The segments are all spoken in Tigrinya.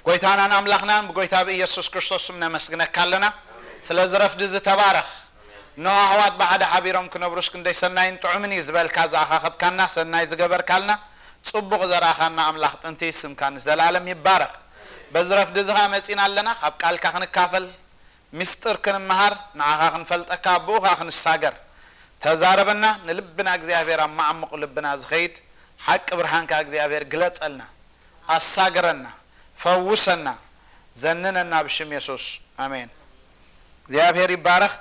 ጎይታናን ኣምላኽናን ብጎይታ ብኢየሱስ ክርስቶስ ስም ነመስግነካ ኣለና። ስለዚ ረፍዲ ዝተባረኽ። እነሆ ኣሕዋት ብሓደ ሓቢሮም ክነብሩስ ክንደይ ሰናይን ጥዑምን እዩ ዝበልካ ዝኣኻኸብካና፣ ሰናይ ዝገበርካልና፣ ጽቡቕ ዘርኣኻና ኣምላኽ ጥንቲ ስምካ ንዘለኣለም ይባረኽ። በዚ ረፍዲ እዚ ኸኣ መጺና ኣለና፣ ካብ ቃልካ ክንካፈል፣ ምስጢር ክንመሃር፣ ንዓኻ ክንፈልጠካ፣ ብኡ ኸኣ ክንሳገር። ተዛረበና፣ ንልብና እግዚኣብሔር ኣብ መዓሙቕ ልብና ዝኸይድ ሓቂ ብርሃንካ እግዚኣብሔር ግለጸልና። ኣሳግረና፣ ፈውሰና፣ ዘንነና ብሽም የሱስ። ኣሜን። እግዚኣብሔር ይባረኽ።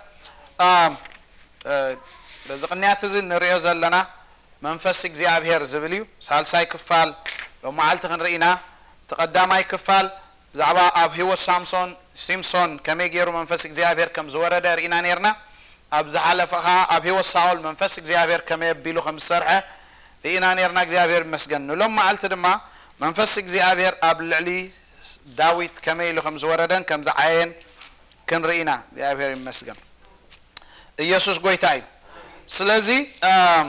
ኣም፣ እ፣ በዚ ቅንያት እዚ ንሪኦ ዘለና መንፈስ እግዚኣብሔር ዝብል እዩ። ሳልሳይ ክፋል ሎመዓልቲ ክንርኢ ኢና። እቲ ቀዳማይ ክፋል ብዛዕባ ኣብ ህይወት ሳምሶን፣ ሲምሶን ከመይ ገይሩ መንፈስ እግዚኣብሔር ከም ዝወረደ ርኢና ነርና። ኣብ ዝሓለፈ ኸኣ ኣብ ህይወት ሳኦል መንፈስ እግዚኣብሔር ከመይ ኣቢሉ ከም ዝሰርሐ ርኢና ነርና። እግዚኣብሔር ይመስገን። ንሎም መዓልቲ ድማ መንፈስ እግዚኣብሔር ኣብ ልዕሊ ዳዊት ከመይ ኢሉ ከም ዝወረደን ከም ዝዓየን ክንርኢ ኢና። እግዚኣብሔር ይመስገን። ኢየሱስ ጎይታ እዩ። ስለዚ፣ ኣም፣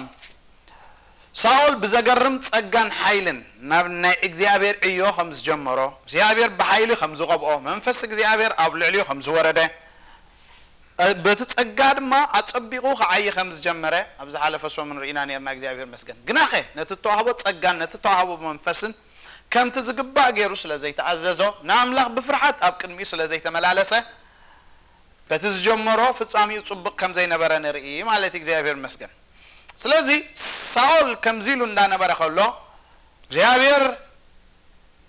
ሳኦል ብዘገርም ጸጋን ሓይልን ናብ ናይ እግዚኣብሔር ዕዮ ከም ዝጀመሮ፣ እግዚኣብሔር ብሓይሊ ከም ዝቐብኦ፣ መንፈስ እግዚኣብሔር ኣብ ልዕሊኡ ከም ዝወረደ፣ እ፣ በቲ ጸጋ ድማ ኣጸቢቑ ክዓዪ ከም ዝጀመረ ኣብ ዝሓለፈ ሰሙን ርኢና ነርና። እግዚኣብሔር ይመስገን። ግናኸ ነቲ እተዋህቦ ጸጋን ነቲ እተዋህቦ መንፈስን ከምቲ ዝግባእ ገይሩ ስለ ዘይተኣዘዞ፣ ንኣምላኽ ብፍርሓት ኣብ ቅድሚኡ ስለ ዘይተመላለሰ፣ በቲ ዝጀመሮ ፍጻሜኡ ጽቡቕ ከም ዘይነበረ ንርኢ ማለት እዩ። እግዚኣብሔር ይመስገን። ስለዚ ሳኦል ከምዚ ኢሉ እንዳነበረ ከሎ፣ እግዚኣብሔር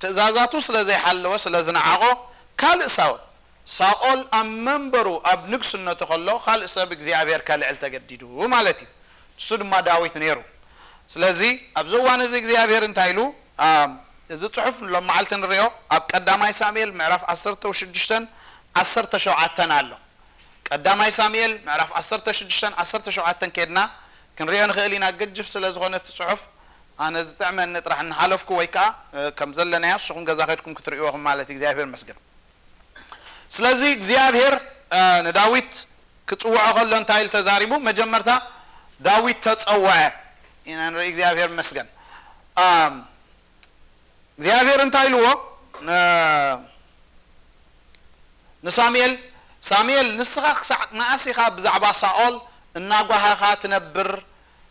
ትእዛዛቱ ስለ ዘይሓለወ፣ ስለ ዝነዓቖ፣ ካልእ ሳኦል፣ ሳኦል ኣብ መንበሩ፣ ኣብ ንግስነቱ ከሎ፣ ካልእ ሰብ እግዚኣብሔር ከልዕል ተገዲዱ ማለት እዩ። እሱ ድማ ዳዊት ነይሩ። ስለዚ ኣብዚ እዋን እዚ እግዚኣብሔር እንታይ ኢሉ? ኣም፣ እዚ ጽሑፍ ሎም መዓልቲ ንሪኦ፣ ኣብ ቀዳማይ ሳሙኤል ምዕራፍ ዓሰርተ ሽዱሽተን ዓሰርተ ሸውዓተን ኣሎ። ቀዳማይ ሳሙኤል ምዕራፍ ዓሰርተ ሽዱሽተን ዓሰርተ ሸውዓተን ከድና ክንሪኦ ንኽእል ኢና። ገጅፍ ስለ ዝኾነ እቲ ጽሑፍ፣ ኣነ ዝጥዕመኒ ጥራሕ እናሓለፍኩ ወይ ከኣ፣ እ፣ ከም ዘለናዮ ንስኹም ገዛ ከድኩም ክትርእይዎ ኢኹም ማለት እዩ። እግዚኣብሔር ይመስገን። ስለዚ እግዚኣብሔር፣ እ፣ ንዳዊት ክጽውዖ ከሎ እንታይ ኢሉ ተዛሪቡ? መጀመርታ ዳዊት ተጸውዐ ኢና ንርኢ። እግዚኣብሔር ይመስገን። ኣም፣ እግዚኣብሔር እንታይ ኢልዎ? ን-፣ ንሳሙኤል፣ "ሳሙኤል፣ ንስኻ ክሳዕ መኣስ ኢኻ ብዛዕባ ሳኦል እናጓሃኻ ትነብር?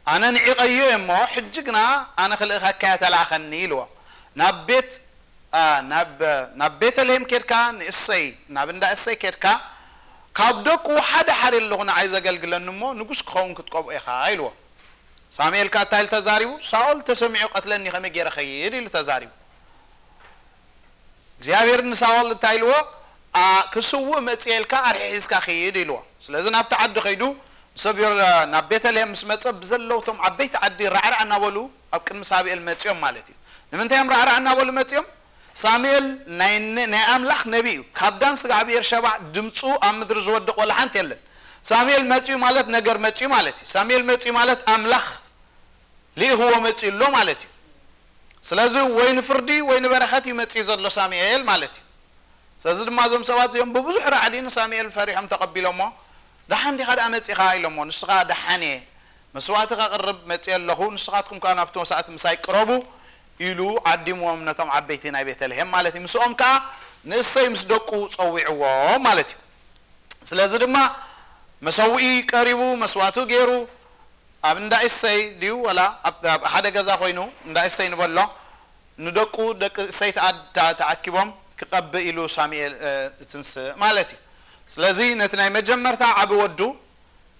ኣነ ንዒቐዮ እየ እሞ፣ ሕጂ ግና ኣነ ክልእኸካ እየ፣ ተላእኸኒ" ኢልዎ። "ናብ ቤት፣ ኣ፣ ናብ፣ ናብ ቤተልሔም ኬድካ ንእሰይ፣ ናብ እንዳ እሰይ ኬድካ፣ ካብ ደቁ ሓደ ሓደ ኣለኹ ንዓይ ዘገልግለኒ እሞ፣ ንጉስ ክኸውን ክትቀብኦ ኢኻ" ኢልዎ። ሳሙኤል ከኣ እንታይ ኢሉ ተዛሪቡ? "ሳኦል ተሰሚዑ ቀትለኒ ከመይ ገይረ ኸይድ?" ኢሉ ተዛሪቡ። እግዚኣብሔር ንሳኦል እንታይ ኢልዎ? "ኣ፣ ክስውእ መጽኤ ኢልካ ኣርሒ ሒዝካ ኺድ" ኢልዎ። ስለዚ ናብቲ ዓዲ ኸይዱ፣ ሰብ ዮር-፣ ናብ ቤተልሔም ምስ መጸ፣ ብዘለዉ እቶም ዓበይቲ ዓዲ ራዕራዕ እናበሉ ኣብ ቅድሚ ሳሙኤል መጺኦም ማለት እዩ። ንምንታይ እዮም ራዕራዕ እናበሉ መጺኦም? ሳሙኤል ናይ ነ-፣ ናይ ኣምላኽ ነቢ እዩ። ካብ ዳን ስጋዕ ብኤርሸባ ድምፁ ኣብ ምድሪ ዝወድቕ ወላ ሓንቲ የለን። ሳሙኤል መጺኡ ማለት ነገር መጺኡ ማለት እዩ። ሳሙኤል መጺኡ ማለት ኣምላኽ ልኢኽዎ መጺኡ ኣሎ ማለት እዩ። ስለዚ ወይ ንፍርዲ ወይ ንበረኸት እዩ መጺኡ ዘሎ ሳሙኤል ማለት እዩ። ስለዚ ድማ እዞም ሰባት እዚኦም ብብዙሕ ራዕዲ ንሳሙኤል ፈሪሖም ተቐቢሎሞ፣ "ደሓን ዲኻ ደኣ መጺኻ?" ኢሎሞ፣ "ንሱ ኸኣ ደሓን እየ፣ መስዋእቲ ከቕርብ መጺአ ኣለኹ፣ ንስኻትኩም ከኣ ናብቲ መስዋእቲ ምሳይ ቅረቡ" ኢሉ ዓዲምዎም ነቶም ዓበይቲ ናይ ቤተልሔም ማለት እዩ። ምስኦም ከኣ ንእሰይ ምስ ደቁ ጸዊዕዎ ማለት እዩ። ስለዚ ድማ መሰውኢ ቀሪቡ፣ መስዋእቱ ገይሩ፣ ኣብ እንዳ እሰይ ድዩ ወላ ኣብ፣ ኣብ ሓደ ገዛ ኮይኑ እንዳ እሰይ ንበሎ፣ ንደቁ ደቂ እሰይ ተኣ-፣ ተኣ-፣ ተኣኪቦም ክቐብእ ኢሉ ሳሙኤል፣ እ፣ ትንስእ ማለት እዩ። ስለዚ ነቲ ናይ መጀመርታ ዓቢ ወዱ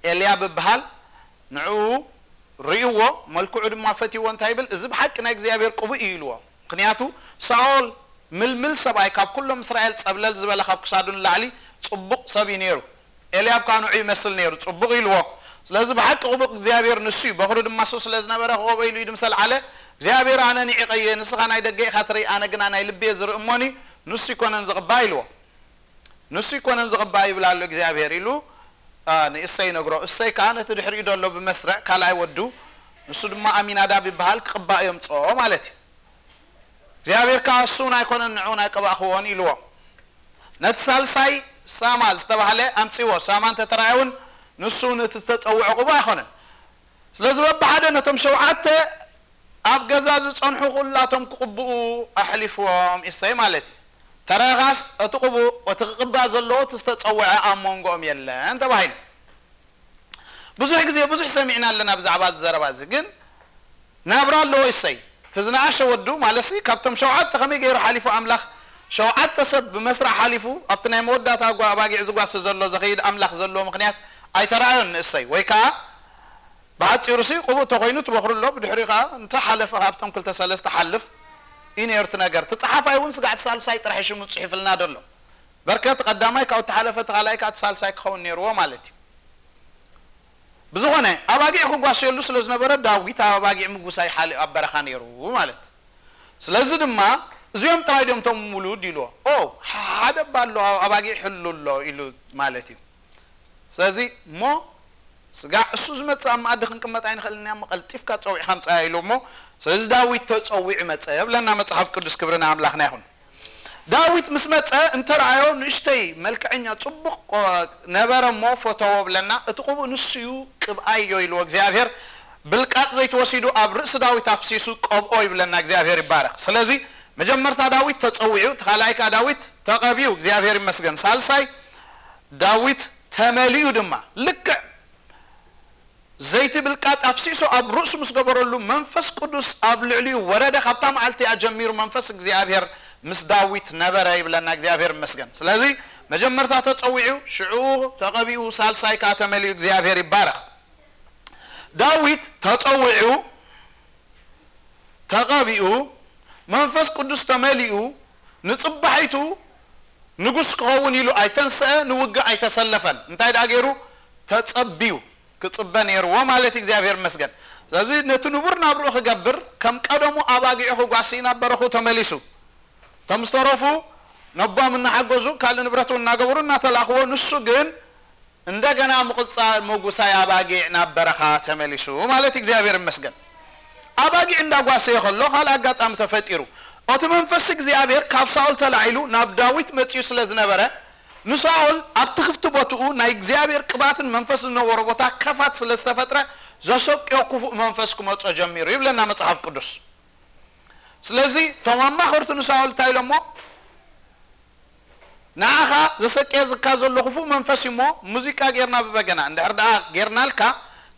ኤልያብ ይበሃል፣ ንዕኡ ርእይዎ፣ መልክዑ ድማ ፈትይዎ፣ እንታይ ይብል? "እዚ ብሓቂ ናይ እግዚኣብሔር ቅቡእ እዩ" ኢልዎ። ምኽንያቱ ሳኦል ምልምል ሰብኣይ፣ ካብ ኩሎም እስራኤል ጸብለል ዝበለ፣ ካብ ክሳዱ ንላዕሊ ጽቡቕ ሰብ እዩ ነይሩ። ኤልያብ ከኣ ንዑ ይመስል ነይሩ፣ ጽቡቕ ኢልዎ። ስለዚ ብሓቂ ቅቡእ እግዚኣብሔር ንሱ እዩ፣ በኹሪ ድማ እሱ ስለ ዝነበረ ክቐብኦ ኢሉ ኢዱ ምስ ኣልዓለ፣ እግዚኣብሔር ኣነ ንዒቐዮ፣ ንስኻ ናይ ደገ ኢኻ ትርኢ፣ ኣነ ግና ናይ ልቢ እየ ዝርኢ እሞኒ፣ ንሱ ኣይኮነን ዝቕባእ ኢልዎ። ንሱ ኣይኮነን ዝቕባእ ይብል ኣሎ እግዚኣብሔር ኢሉ፣ ኣ፣ ንእሰይ ይነግሮ። እሰይ ከኣ ነቲ ድሕሪኡ ዘሎ ብመስርዕ ካልኣይ ወዱ፣ ንሱ ድማ ኣሚናዳብ ይበሃል፣ ክቕባእ የምጽኦ ማለት እዩ። እግዚኣብሔር ከኣ እሱ እውን ኣይኮነን ንዑ ናይ ቀባእኽዎን ኢልዎ። ነቲ ሳልሳይ ሳማ ዝተባህለ ኣምጽእዎ። ሳማ እንተተራእየ እውን ንሱ ነቲ ዝተጸውዖ ቅቡእ ኣይኮነን። ስለዚ በብሓደ ነቶም ሸውዓተ ኣብ ገዛ ዝጸንሑ ኩላቶም ክቕብኡ ኣሕሊፍዎም እሰይ ማለት እዩ። ተረኻስ እቲ ቅቡእ፣ እቲ ክቕባእ ዘለዎ፣ እቲ ዝተጸውዐ ኣብ መንጎኦም የለን ተባሂሉ። ብዙሕ ግዜ ብዙሕ ሰሚዕና ኣለና ብዛዕባ እዚ ዘረባ እዚ። ግን ናብራ ኣለዎ እሰይ። እቲ ዝነኣሸ ወዱ ማለትሲ ካብቶም ሸውዓተ ከመይ ገይሩ ሓሊፉ ኣምላኽ፣ ሸውዓተ ሰብ ብመስርዕ ሓሊፉ ኣብቲ ናይ መወዳእታ ኣጓ-፣ ኣባጊዕ ዝጓሲ ዘሎ ዝኸይድ ኣምላኽ ዘለዎ ምኽንያት ኣይተራእዮን ንእሰይ። ወይ ከኣ ብሓጺሩሲ ቅቡእ ተኾይኑ ትበኽሩ ኣሎ፣ ብድሕሪኡ ከኣ እንተ ሓለፈ ካብቶም ክልተ ሰለስተ ሓልፍ እዩ ነይሩ እቲ ነገር። እቲ ጸሓፋይ እውን ስጋዕ እቲ ሳልሳይ ጥራሕ እዩ ሽሙ ጽሒፍልና ዘሎ። በርከ እቲ ቀዳማይ ካብኡ እተሓለፈ እቲ ካልኣይ ከኣ እቲ ሳልሳይ ክኸውን ነይርዎ ማለት እዩ። ብዝኾነ ኣባጊዕ ክጓስየሉ ስለ ዝነበረ ዳዊት ኣብ ኣባጊዕ ምጉሳይ ሓሊ ኣብ በረኻ ነይሩ ማለት። ስለዚ ድማ እዚኦም ጥራይ ድዮም እቶም ውሉድ ኢልዎ። ኦ፣ ሓደ እባ ኣሎ ኣብ ኣባጊዕ ሕሉ ኣሎ ኢሉ ማለት እዩ። ስለዚ እሞ ስጋዕ እሱ ዝመጽእ ኣብ መኣዲ ክንቅመጥ ኣይንኽእልን ኢና እሞ ቀልጢፍካ ጸዊዕካ ምጽኣያ ኢሉ እሞ ስለዚ ዳዊት ተጸዊዑ መጸ የብለና መጽሓፍ ቅዱስ። ክብሪ ንኣምላኽና ይኹን። ዳዊት ምስ መጸ እንተረኣዮ ንእሽተይ መልክዐኛ ጽቡቕ ነበረ እሞ ፈተዎ ብለና። እቲ ቅቡእ ንሱ እዩ ቅብኣዮ ኢልዎ እግዚኣብሔር። ብልቃጥ ዘይተወሲዱ ኣብ ርእሲ ዳዊት ኣፍሲሱ ቀብኦ ይብለና። እግዚኣብሔር ይባረኽ። ስለዚ መጀመርታ ዳዊት ተጸዊዑ፣ እቲ ካልኣይ ከኣ ዳዊት ተቐቢኡ። እግዚኣብሔር ይመስገን። ሳልሳይ ዳዊት ተመሊኡ ድማ ልክዕ ዘይቲ ብልቃጥ ኣፍሲሱ ኣብ ርእሱ ምስ ገበረሉ መንፈስ ቅዱስ ኣብ ልዕሊኡ ወረደ። ካብታ መዓልቲ እያ ጀሚሩ መንፈስ እግዚኣብሔር ምስ ዳዊት ነበረ ይብለና። እግዚኣብሔር ይመስገን። ስለዚ መጀመርታ ተጸዊዑ፣ ሽዑ ተቐቢኡ፣ ሳልሳይ ከኣ ተመሊኡ። እግዚኣብሔር ይባረኽ። ዳዊት ተጸዊዑ፣ ተቐቢኡ፣ መንፈስ ቅዱስ ተመሊኡ፣ ንጽባሒቱ ንጉስ ክኸውን ኢሉ ኣይተንስአ፣ ንውግእ ኣይተሰለፈን። እንታይ ደኣ ገይሩ? ተጸብዩ። ክጽበ ነይርዎ ማለት እዩ። እግዚኣብሔር ይመስገን። ስለዚ ነቲ ንቡር ናብርኡ ክገብር፣ ከም ቀደሙ ኣባጊዑ ክጓሲ ናብ በረኽኡ ተመሊሱ። እቶም ዝተረፉ ነቦም እናሓገዙ፣ ካልእ ንብረት እውን እናገበሩ እናተላኽዎ፣ ንሱ ግን እንደገና ምቕጻ-፣ ምጉሳይ ኣባጊዕ ናብ በረኻ ተመሊሱ ማለት እዩ። እግዚኣብሔር ይመስገን። ኣባጊዕ እንዳጓሰየ ከሎ ካልእ ኣጋጣሚ ተፈጢሩ። እቲ መንፈስ እግዚኣብሔር ካብ ሳኦል ተላዒሉ ናብ ዳዊት መጺኡ ስለ ዝነበረ፣ ንሳኦል ኣብቲ ክፍቲ ቦትኡ ናይ እግዚኣብሔር ቅብኣትን መንፈስ ዝነበሮ ቦታ ከፋት ስለ ዝተፈጥረ፣ ዘሰቅዮ ክፉእ መንፈስ ክመጾ ጀሚሩ ይብለና መጽሓፍ ቅዱስ። ስለዚ እቶም ኣማኸርቱ ንሳኦል እንታይ ኢሎሞ? ንዓኻ ዘሰቅየካ ዘሎ ክፉእ መንፈስ እዩ እሞ፣ ሙዚቃ ጌርና ብበገና እንድሕር ደኣ ጌርናልካ፣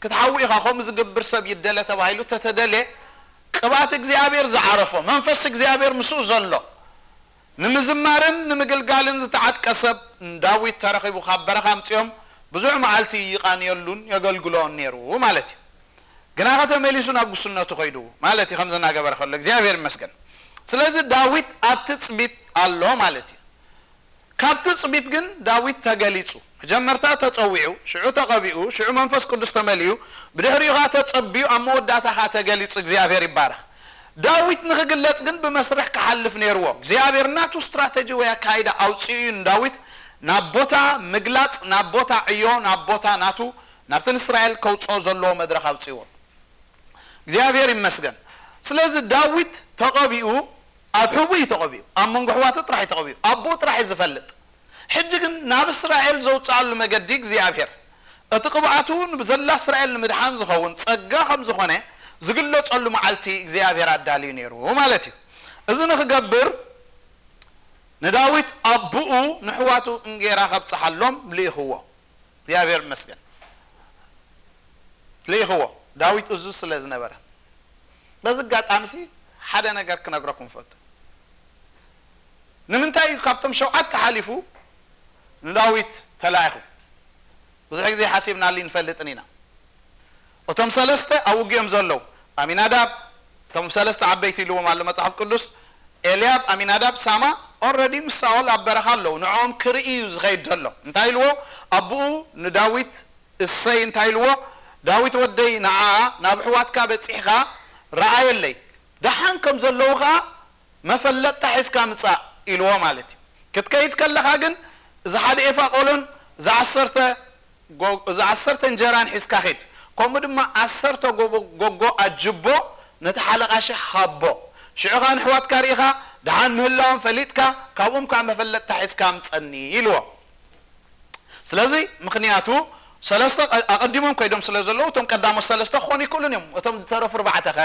ክትሓዊ ኢኻ፣ ከምኡ ዝገብር ሰብ ይደለ ተባሂሉ ተተደልየ፣ ቅብኣት እግዚኣብሔር ዝዓረፎ፣ መንፈስ እግዚኣብሔር ምስኡ ዘሎ፣ ንምዝማርን ንምግልጋልን ዝተዓጥቀ ሰብ ዳዊት ተረኺቡ፣ ካብ በረኻ ኣምጺኦም ብዙሕ መዓልቲ ይቓንየሉን የገልግሎን ነይሩ ማለት እዩ። ግናኸ ተመሊሱ ናብ ጉስነቱ ኸይዱ ማለት እዩ፣ ከምዚ እናገበረ ከሎ። እግዚኣብሔር ይመስገን። ስለዚ ዳዊት ኣብ ትጽቢት ኣሎ ማለት እዩ። ካብ ትጽቢት ግን ዳዊት ተገሊጹ። መጀመርታ ተጸዊዑ፣ ሽዑ ተቐቢኡ፣ ሽዑ መንፈስ ቅዱስ ተመሊኡ፣ ብድሕሪኡ ኸኣ ተጸቢዩ፣ ኣብ መወዳእታ ኸኣ ተገሊጹ። እግዚኣብሔር ይባረኽ። ዳዊት ንኽግለጽ ግን ብመስርሕ ክሓልፍ ነይርዎ። እግዚኣብሔር ናቱ ስትራተጂ ወይ ኣካይዳ ኣውጺኡ እዩ ንዳዊት ናብ ቦታ ምግላጽ፣ ናብ ቦታ ዕዮ፣ ናብ ቦታ ናቱ፣ ናብቲ ንእስራኤል ከውጽኦ ዘለዎ መድረኽ ኣውጺእዎ። እግዚኣብሔር ይመስገን። ስለዚ ዳዊት ተቐቢኡ፣ ኣብ ሕቡእ እዩ ተቐቢኡ፣ ኣብ መንጎ ኣሕዋቱ ጥራሕ እዩ ተቐቢኡ፣ ኣቦኡ ጥራሕ እዩ ዝፈልጥ። ሕጂ ግን ናብ እስራኤል ዘውጽኣሉ መገዲ እግዚኣብሔር፣ እቲ ቅብኣቱ ብዘላ እስራኤል ንምድሓን ዝኸውን ጸጋ ከም ዝኾነ ዝግለጸሉ መዓልቲ እግዚኣብሔር ኣዳልዩ ነይሩ ማለት እዩ። እዚ ንኽገብር ንዳዊት ኣቦኡ ንኣሕዋቱ እንጌራ ከብጽሓሎም ልኢኽዎ። እግዚኣብሔር ይመስገን። ልኢኽዎ፣ ዳዊት እዙዝ ስለ ዝነበረ። በዚ ኣጋጣሚሲ ሓደ ነገር ክነግረኩም ፈቱ። ንምንታይ እዩ ካብቶም ሸውዓተ ሓሊፉ ንዳዊት ተላኢኹ? ብዙሕ ግዜ ሓሲብናሉ ይንፈልጥን ኢና። እቶም ሰለስተ ኣብ ውግኦም ዘለዉ፣ ኣሚናዳብ፣ እቶም ሰለስተ ዓበይቲ ኢልዎም ኣሎ መጽሓፍ ቅዱስ፣ ኤልያብ፣ ኣሚናዳብ፣ ሳማ፣ ኦረዲ ምስ ሳኦል ኣብ በረኻ ኣለዉ። ንዕኦም ክርኢ እዩ ዝኸይድ ዘሎ። እንታይ ኢልዎ? ኣቦኡ ንዳዊት እሰይ እንታይ ኢልዎ? ዳዊት ወደይ፣ ንዓ ናብ ኣሕዋትካ በጺሕካ ረኣየለይ፣ ደሓን ከም ዘለዉ ኸኣ መፈለጥታ ሒዝካ ምጻእ ኢልዎ ማለት እዩ። ክትከይድ ከለኻ ግን እዚ ሓደ ኤፋ ቆሎን እዚ ዓሰርተ ጎ-፣ እዚ ዓሰርተ እንጀራን ሒዝካ ኺድ፣ ከምኡ ድማ ዓሰርተ ጎቦ-፣ ጎጎ ኣጅቦ ነቲ ሓለቓ ሽሕ ሃቦ። ሽዑ ኸኣ ንኣሕዋትካ ርኢኻ ደሓን ምህላዎም ፈሊጥካ ካብኦም ከኣ መፈለጥታ ሒዝካ ምጸኒ ኢልዎ። ስለዚ ምኽንያቱ ሰለስተ ቀ-፣ ኣቐዲሞም ከይዶም ስለ ዘለዉ እቶም ቀዳሞት ሰለስተ ክኾኑ ይክእሉን እዮም። እቶም ዝተረፉ ኣርባዕተ ኸ?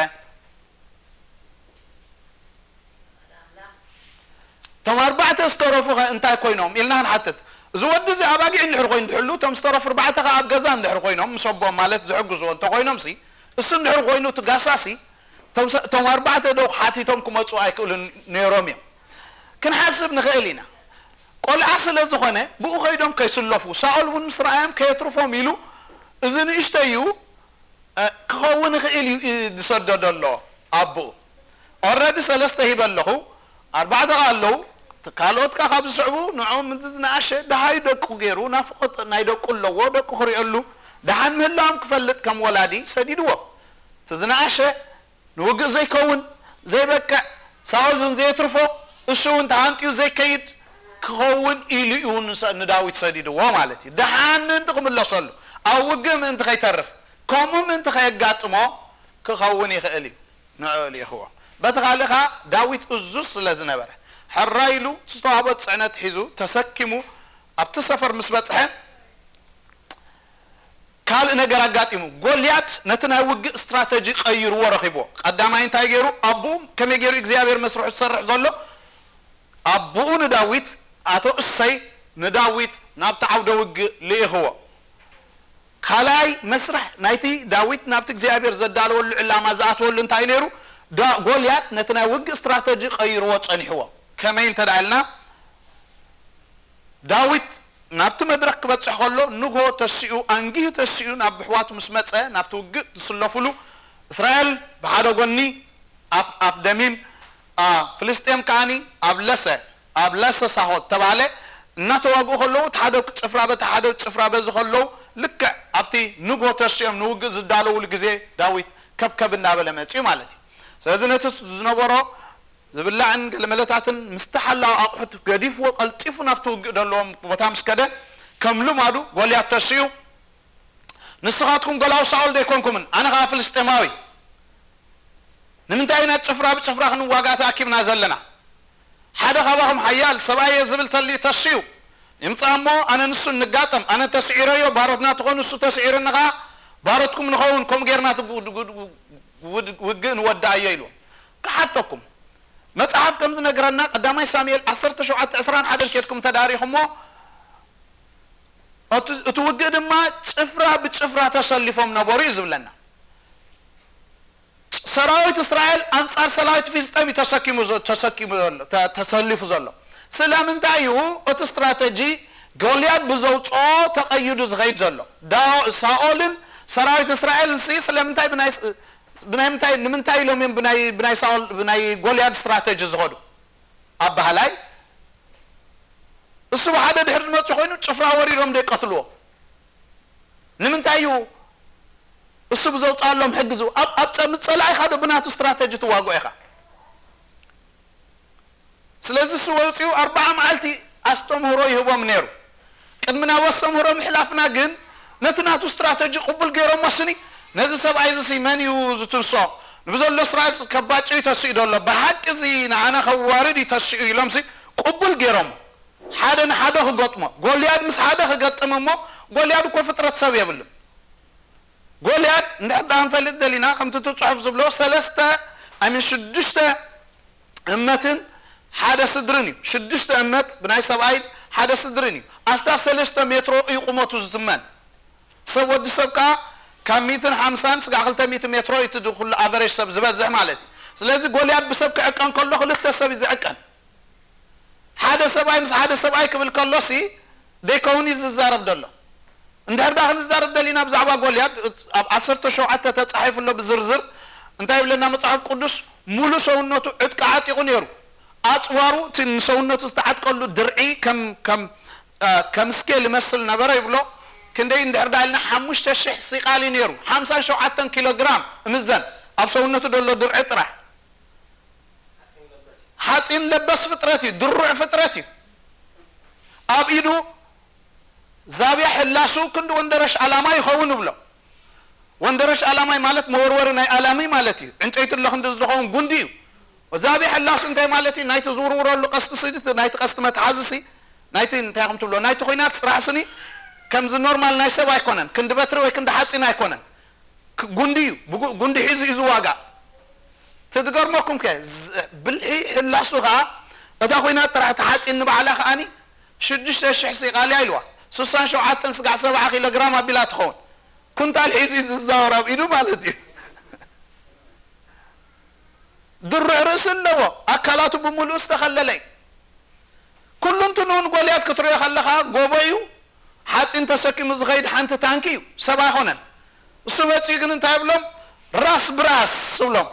እቶም ኣርባ ኣርባዕተ ዝተረፉ ኸ እንታይ ኮይኖም ኢልና ክንሓትት። እዚ ወዲ እዚ ኣባጊዕ እንድሕር ኮይኑ ትሕሉ፣ እቶም ዝተረፉ ኣርባዕተ ኸ ኣብ ገዛ እንድሕር ኮይኖም፣ ምስ ኣቦኦም ማለት ዝሕግዝዎ እንተኾይኖም ሲ፣ እሱ እንድሕር ኮይኑ እቲ ጋሳ ሲ፣ እቶም ሰ-፣ እቶም ኣርባዕተ ዶ ሓቲቶም ክመጹ ኣይክእሉን ነይሮም እዮም። ክንሓስብ ንኽእል ኢና። ቆልዓ ስለ ዝኾነ ብኡ ኸይዶም ከይስለፉ፣ ሳኦል እውን ምስ ረኣዮም ከየትርፎም ኢሉ፣ እዚ ንእሽተይ እዩ፣ እ፣ ክኸውን ይኽእል እዩ፣ እ፣ ዝሰደዶ ኣሎ ኣቦኡ። ኦረዲ ሰለስተ ሂበ ኣለኹ፣ ኣርባዕተ ኸኣ ኣለዉ። ካልኦት ከኣ ካብ ዝስዕቡ፣ ንዕኦም እቲ ዝነኣሸ ደሃዩ ደቁ ገይሩ፣ ናፍቖት ናይ ደቁ ኣለዎ፣ ደቁ ክርእየሉ፣ ደሓን ምህላዎም ክፈልጥ ከም ወላዲ ሰዲድዎ። እቲ ዝነኣሸ ንውግእ ዘይከውን፣ ዘይበቅዕ፣ ሳኦል እውን ዘየትርፎ፣ እሱ እውን ተሃንጥዩ ዘይከይድ ክኸውን ኢሉ እዩ ንሰ-፣ ንዳዊት ሰዲድዎ ማለት እዩ። ደሓን ምእንቲ ክምለሰሉ፣ ኣብ ውግእ ምእንቲ ከይተርፍ፣ ከምኡ ምእንቲ ከየጋጥሞ ክኸውን ይኽእል እዩ። ንዕኡ ልኢኽዎ። በቲ ካልእ ኸኣ ዳዊት እዙዝ ስለ ዝነበረ፣ ሕራይ ኢሉ ዝተዋህቦ ጽዕነት ሒዙ ተሰኪሙ ኣብቲ ሰፈር ምስ በጽሐ፣ ካልእ ነገር ኣጋጢሙ። ጎልያድ ነቲ ናይ ውግእ ስትራተጂ ቀይርዎ ረኺብዎ። ቀዳማይ እንታይ ገይሩ? ኣቦኡ ከመይ ገይሩ እግዚኣብሔር መስርሑ ዝሰርሕ ዘሎ? ኣቦኡ ንዳዊት፣ ኣቶ እሰይ ንዳዊት ናብቲ ዓውደ ውግእ ልኢኽዎ። ካልኣይ መስርሕ ናይቲ ዳዊት ናብቲ እግዚኣብሔር ዘዳለወሉ ዕላማ ዝኣትወሉ እንታይ ነይሩ? ዳ-፣ ጎልያድ ነቲ ናይ ውግእ ስትራተጂ ቀይርዎ ጸኒሕዎ። ከመይ እንተ ደኣ ኢልና፣ ዳዊት ናብቲ መድረኽ ክበጽሕ ከሎ፣ ንግሆ ተሲኡ፣ ኣንጊሁ ተሲኡ ናብ ኣሕዋቱ ምስ መጸ፣ ናብቲ ውግእ ዝስለፉሉ፣ እስራኤል ብሓደ ጎኒ ኣፍ፣ ኣፍ ደሚም፣ ኣ፣ ፍልስጤም ከኣኒ ኣብ ለሰ፣ ኣብ ለሰ ሳሆት ተባለ እናተዋግኡ ከለዉ፣ እቲ ሓደ ጭፍራ በቲ ሓደ ጭፍራ በዚ ከለዉ፣ ልክዕ ኣብቲ ንግሆ ተሲኦም ንውግእ ዝዳለውሉ ግዜ ዳዊት ከብከብ እናበለ መጺኡ ማለት እዩ። ስለዚ ነቲ ዝነበሮ ዝብላዕን ገለመለታትን ምስቲ ሓላዊ ኣቑሑት ገዲፍዎ ቀልጢፉ ናብቲ ውግእ ደለዎም ቦታ ምስ ከደ፣ ከም ልማዱ ጎልያድ ተሲኡ፣ "ንስኻትኩም ጎላው ሳኦል ዶ ኣይኮንኩምን? ኣነ ኸኣ ፍልስጤማዊ። ንምንታይ ኢና ጭፍራ ብጭፍራ ክንዋጋእ ተኣኪብና ዘለና? ሓደ ካባኹም ሓያል ሰብኣይ እየ ዝብል ተልዩ ተሲኡ ይምጻእ እሞ፣ ኣነ ንሱ ንጋጠም። ኣነ ተስዒረዮ፣ ባሮትና ትኾኑ፣ እሱ ተስዒርኒ ኸኣ ባሮትኩም ንኸውን። ከምኡ ጌርና እቲ ግ-፣ ግ-፣ ግ-፣ ውድ-፣ ውግእ ንወድኣዮ" ኢልዎም። ክሓተኩም፣ መጽሓፍ ከም ዝነግረና፣ ቀዳማይ ሳሙኤል ዓሰርተ ሸውዓተ ዕስራን ሓደን ኬድኩም ተዳሪኹሞ፣ እቲ፣ እቲ ውግእ ድማ ጭፍራ ብጭፍራ ተሰሊፎም ነበሩ እዩ ዝብለና። ሰራዊት እስራኤል ኣንጻር ሰራዊት ፍልስጤም እዩ ተሰኪሙ ዘ-፣ ተሰኪሙ ዘሎ፣ ተ-፣ ተሰሊፉ ዘሎ። ስለምንታይ እዩ እቲ ስትራተጂ ጎልያድ ብዘውጽኦ ተቐይዱ ዝኸይድ ዘሎ? ዳ-፣ ሳኦልን ሰራዊት እስራኤልን ሲ ስለምንታይ ብናይ ስ-፣ ብናይ ምንታይ፣ ንምንታይ ኢሎም እዮም ብናይ፣ ብናይ ሳኦል፣ ብናይ ጎልያድ ስትራተጂ ዝኸዱ? ኣባህላይ፣ እሱ ብሓደ ድሕሪ ዝመጹ ኮይኑ ጭፍራ ወሪሮም ዶ ይቀትልዎ? ንምንታይ እዩ እሱ ብዘውጽኣሎም ሕጊ ዝው-፣ ኣብ፣ ኣብ ጸ-፣ ምስ ጸላኢኻ ዶ ብናቱ ስትራተጂ ትዋግኦ ኢኻ? ስለዚ እሱ ወጺኡ ኣርብዓ መዓልቲ ኣስተምህሮ ይህቦም ነይሩ። ቅድሚ ናብ ኣስተምህሮ ምሕላፍና ግን፣ ነቲ ናቱ ስትራተጂ ቅቡል ገይሮሞ ስኒ፣ ነዚ ሰብኣይ እዚ ሲ መን እዩ ዝትንሶ? ንብዘሎ እስራኤል ከባጭ እዩ ተስኡ ዘሎ። ብሓቂ እዚ ንዓና ከዋርድ እዩ ተስኡ ኢሎም ሲ ቅቡል ገይሮሞ። ሓደ ንሓደ ክገጥሞ፣ ጎልያድ ምስ ሓደ ክገጥም እሞ፣ ጎልያድ እኮ ፍጥረት ሰብ የብሉን። ጎልያድ እንድሕር ደኣ ክንፈልጥ ደሊና፣ ከምቲ እቲ ጽሑፍ ዝብሎ፣ ሰለስተ፣ ኣይ ሚን፣ ሽዱሽተ እመትን ሓደ ስድርን እዩ። ሽዱሽተ እመት ብናይ ሰብኣይ ሓደ ስድርን እዩ። ኣስታት ሰለስተ ሜትሮ እዩ ቁመቱ ዝትመን። ሰብ፣ ወዲ ሰብ ከኣ ካብ ሚእትን ሓምሳን ስጋዕ ክልተ ሚእቲ ሜትሮ እዩ እቲ ኩሉ ኣቨሬጅ ሰብ ዝበዝሕ ማለት እዩ። ስለዚ ጎልያድ ብሰብ ክዕቀን ከሎ ክልተ ሰብ እዩ ዝዕቀን። ሓደ ሰብኣይ ምስ ሓደ ሰብኣይ ክብል ከሎሲ ደይከውን እዩ ዝዛረብ ዘሎ። እንድሕር ደኣ ክንዛረብ ደሊና ብዛዕባ ጎልያድ፣ ኣብ ዓሰርተ ሸውዓተ ተጻሒፉ ኣሎ ብዝርዝር። እንታይ ይብለና መጽሓፍ ቅዱስ? ሙሉ ሰውነቱ ዕጥቂ ዓጢቑ ነይሩ። ኣጽዋሩ፣ እቲ ንሰውነቱ ዝተዓጥቀሉ ድርዒ ከም፣ ከም፣ እ፣ ከም ስኬል ይመስል ነበረ ይብሎ። ክንደይ እንድሕር ደኣ ኢልና፣ ሓሙሽተ ሽሕ ሲቃል እዩ ነይሩ። ሓምሳን ሸውዓተን ኪሎ ግራም እምዘን፣ ኣብ ሰውነቱ ዘሎ ድርዒ ጥራሕ። ሓጺን ለበስ ፍጥረት እዩ፣ ድሩዕ ፍጥረት እዩ። ኣብ ኢዱ ዛብያ ሕላሱ ክንዲ ወንደረሽ ኣላማ ይኸውን ይብሎ። ወንደረሽ ኣላማይ ማለት መወርወሪ ናይ ኣላሚ ማለት እዩ። ዕንጨይቲ ኣሎ ክንዲ ዝኸውን ጉንዲ እዩ። ዛብያ ሕላሱ እንታይ ማለት እዩ? ናይቲ ዝውርውረሉ ቀስቲ ስኒ፣ ናይቲ ቀስቲ መትሓዚ ሲ፣ ናይቲ እንታይ ከም ትብሎ፣ ናይቲ ኲናት ስራሕ ስኒ ከምዚ ኖርማል ናይ ሰብ ኣይኮነን። ክንዲ በትሪ ወይ ክንዲ ሓጺን ኣይኮነን። ክ-፣ ጉንዲ እዩ። ብጉ-፣ ጉንዲ ሒዙ እዩ ዝዋጋእ። ትድገርመኩም ከ፣ ዝ-፣ ብልሒ ሕላሱ ኸኣ እታ ኹናት ጥራሕ ተሓፂን ንባዕላ ከዓኒ ሽዱሽተ ሽሕ ሲቓልያ ኢልዋ። ስሳን ሸውዓተን ስጋዕ ሰብዓ ኪሎ ግራም ኣቢላ ትኸውን። ኩንታል ሒዙ እዩ ዝዛወር ኣብ ኢዱ ማለት እዩ። ድሩዕ ርእሲ ኣለዎ። ኣካላቱ ብምሉኡ ዝተኸለለ እዩ። ኩሉ እንትንኡ ንጎልያድ ክትሪኦ ከለኻ ጎቦ እዩ። ሓፂን ተሰኪሙ ዝኸይድ ሓንቲ ታንኪ እዩ። ሰብ ኣይኮነን። እሱ መፂኡ ግን እንታይ ይብሎም? ራስ ብራስ እብሎም።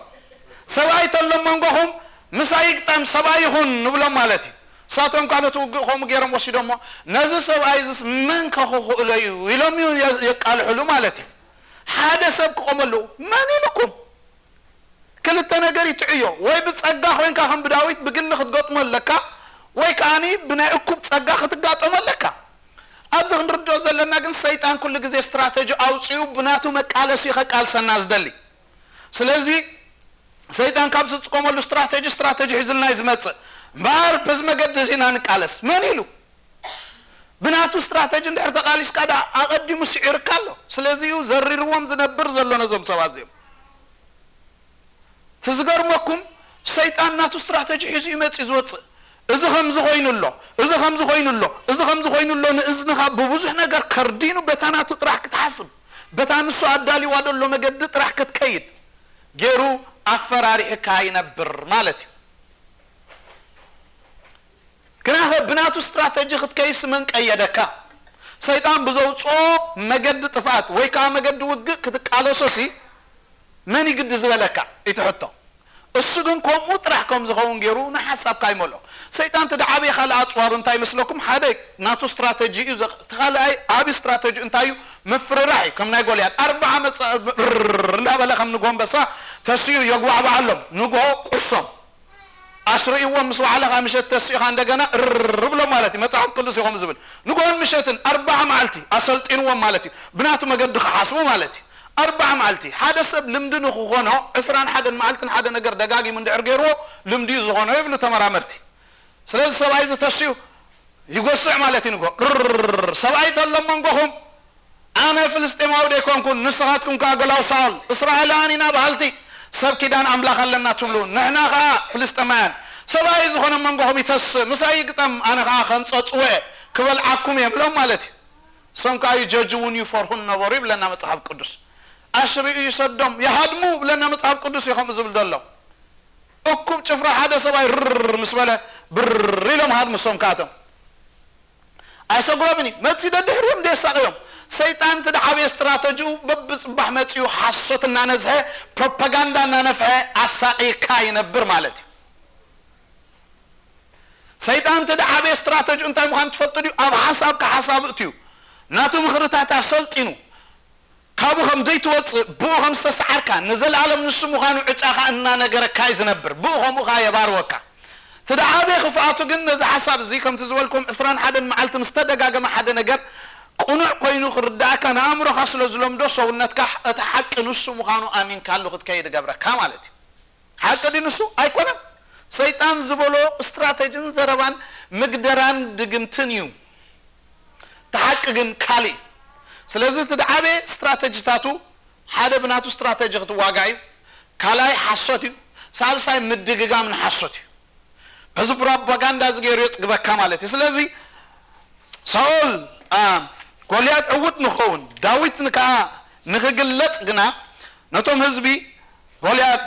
ሰብኣይ ተሎ መንጎኹም ምሳይ ይግጠም፣ ሰብኣይ ይኹን ንብሎም ማለት እዩ። ንሳቶም ከዓ ነቲ ውግእ ከምኡ ገይሮም ወሲዶሞ። ነዚ ሰብኣይ እዚስ መን ከኽኽእሎ እዩ ኢሎም እዩ የ- የቃልሕሉ ማለት እዩ። ሓደ ሰብ ክቆመሉ መን ኢልኩም? ክልተ ነገር ይትዕዮ። ወይ ብጸጋ ኮይንካ ከም ብዳዊት ብግሊ ክትገጥሞ ኣለካ፣ ወይ ከዓኒ ብናይ እኩብ ጸጋ ክትጋጠሞ ኣለካ። ኣብዚ ክንርድኦ ዘለና ግን ሰይጣን ኩሉ ግዜ ስትራተጂ ኣውጺኡ ብናቱ መቃለሲ ከቃልሰና ዝደሊ። ስለዚ ሰይጣን ካብ ዝጥቀመሉ ስትራተጂ ስትራተጂ ሒዝልና እዩ ዝመጽእ። እምበኣር በዚ መገዲ እዚ ኢና ንቃለስ። መን ኢሉ? ብናቱ ስትራተጂ እንድሕር ተቃሊስካ ደኣ ኣቐዲሙ ስዒርካ ኣሎ። ስለዚ እዩ ዘሪርዎም ዝነብር ዘሎ ነዞም ሰባት እዚኦም። እቲ ዝገርመኩም ሰይጣን ናቱ ስትራተጂ ሒዙ እዩ መፂኡ ዝወፅእ። እዚ ከምዚ ኮይኑ ኣሎ፣ እዚ ከምዚ ኮይኑ ኣሎ፣ እዚ ከምዚ ኮይኑ ኣሎ፣ ንእዝንኻ ብብዙሕ ነገር ከርዲኑ በታ ናቱ ጥራሕ ክትሓስብ፣ በታ ንሱ ኣዳሊዋ ዘሎ መገዲ ጥራሕ ክትከይድ ገይሩ ኣፈራሪሕካ ይነብር ማለት እዩ። ግናኸ ብናቱ ስትራተጂ ክትከይስ መን ቀየደካ? ሰይጣን ብዘውፅኦ መገዲ ጥፍኣት ወይ ከዓ መገዲ ውግእ ክትቃለሶሲ መን ይግዲ ዝበለካ? እቲ ሕቶ። እሱ ግን ከምኡ ጥራሕ ከም ዝኸውን ገይሩ ንሓሳብካ ይመልኦ። ሰይጣን እቲ ደዓበየ ካልእ ኣፅዋሩ እንታይ ይመስለኩም? ሓደ ናቱ ስትራተጂ እዩ ዘ-፣ እቲ ካልኣይ ዓብዪ ስትራተጂ እንታይ እዩ? ምፍርራሕ እዩ። ከም ናይ ጎልያድ ኣርባዓ መፀ-፣ ርር እንዳበለ ከም ንጎንበሳ ተስኡ የጉባዕብዓሎም። ንግሆ ቁርሶም ኣሽርእዎም ምስ በዓለ ካብ ምሸት ተሲእኻ እንደገና ርር ብሎ ማለት እዩ። መጽሓፍ ቅዱስ እዩ ከምኡ ዝብል። ንግሆን ምሸትን ኣርባዓ መዓልቲ ኣሰልጢንዎም ማለት እዩ። ብናቱ መገዲ ክሓስቡ ማለት እዩ። ኣርባዓ መዓልቲ ሓደ ሰብ ልምዲ ንክኾኖ ዕስራን ሓደን መዓልትን ሓደ ነገር ደጋጊሙ እንድሕር ገይርዎ ልምዲ እዩ ዝኾኖ ይብሉ ተመራመርቲ። ስለዚ ሰብኣይ እዚ ተሲኡ ይጎስዕ ማለት እዩ። ንግሆ ርር ሰብኣይ ተሎ መንጎኹም ኣነ ፍልስጤማዊ ደይኮንኩን፣ ንስኻትኩም ከኣ ገላው ሳኦል፣ እስራኤላውያን ኢና በሃልቲ፣ ሰብ ኪዳን ኣምላኽ ኣለና ትብሉ፣ ንሕና ኸኣ ፍልስጤማውያን። ሰብኣይ ዝኾነ መንጎኹም ይተስእ፣ ምሳይ ይግጠም፣ ኣነ ኸኣ ከም ጸጽወ ክበልዓኩም እየ ብሎም ማለት እዩ። እሶም ከኣ ይጀጅዉን ይፈርሁን ነበሩ ይብለና መጽሓፍ ቅዱስ። ኣሽሪኡ ይሰዶም፣ ይሃድሙ ብለና መጽሓፍ ቅዱስ እዩ ከምኡ ዝብል ዘሎ። እኩብ ጭፍራ ሓደ ሰብኣይ ርር ምስ በለ ብር ኢሎም ሃድሙ እሶም ከኣቶም። ኣይሰጉሮምን እዩ። መጺኡ ደድሕሪኦም ደየሳቕዮም። ሰይጣን እቲ ደዓበየ ስትራተጂኡ በብጽባሕ መጺኡ ሓሶት እናነዝሐ፣ ፕሮፓጋንዳ እናነፍሐ ኣሳቕየካ ይነብር ማለት እዩ። ሰይጣን እቲ ደዓበየ ስትራተጂኡ እንታይ ምዃኑ ትፈልጡ ድዩ? ኣብ ሓሳብካ ሓሳብ እእትዩ፣ ናቱ ምኽርታት ኣሰልጢኑ፣ ካብኡ ከም ዘይትወጽእ፣ ብኡ ከም ዝተሰዓርካ፣ ንዘለኣለም ንሱ ምዃኑ ዕጫኻ እናነገረካ እዩ ዝነብር። ብኡ ከምኡ ከኣ የባርወካ። እቲ ደዓበየ ክፍኣቱ ግን ነዚ ሓሳብ እዚ፣ ከምቲ ዝበልኩም፣ ዕስራን ሓደን መዓልቲ ምስ ተደጋገመ ሓደ ነገር ቅኑዕ ኮይኑ ክርድኣካ ንኣእምሮኻ ስለ ዝለምዶ፣ ሰውነትካ እቲ ሓቂ ንሱ ምዃኑ ኣሚንካሉ ክትከይድ እገብረካ ማለት እዩ። ሓቂ ድዩ ንሱ? ኣይኮነን። ሰይጣን ዝበሎ ስትራተጂን ዘረባን ምግደራን ድግምትን እዩ። እቲ ሓቂ ግን ካልእ እዩ። ስለዚ እቲ ዝዓበየ ስትራተጂታቱ ሓደ ብናቱ ስትራተጂ ክትዋጋእ እዩ። ካልኣይ ሓሶት እዩ። ሳልሳይ ምድግጋም ንሓሶት እዩ። በዚ ፕሮፓጋንዳ እዚ ገይሩ የጽግበካ ማለት እዩ። ስለዚ ሳኦል፣ አ፣ ጎልያድ ዕዉት ንኸውን፣ ዳዊት ን-፣ ከኣ ንኽግለጽ ግና ነቶም ህዝቢ ጎልያድ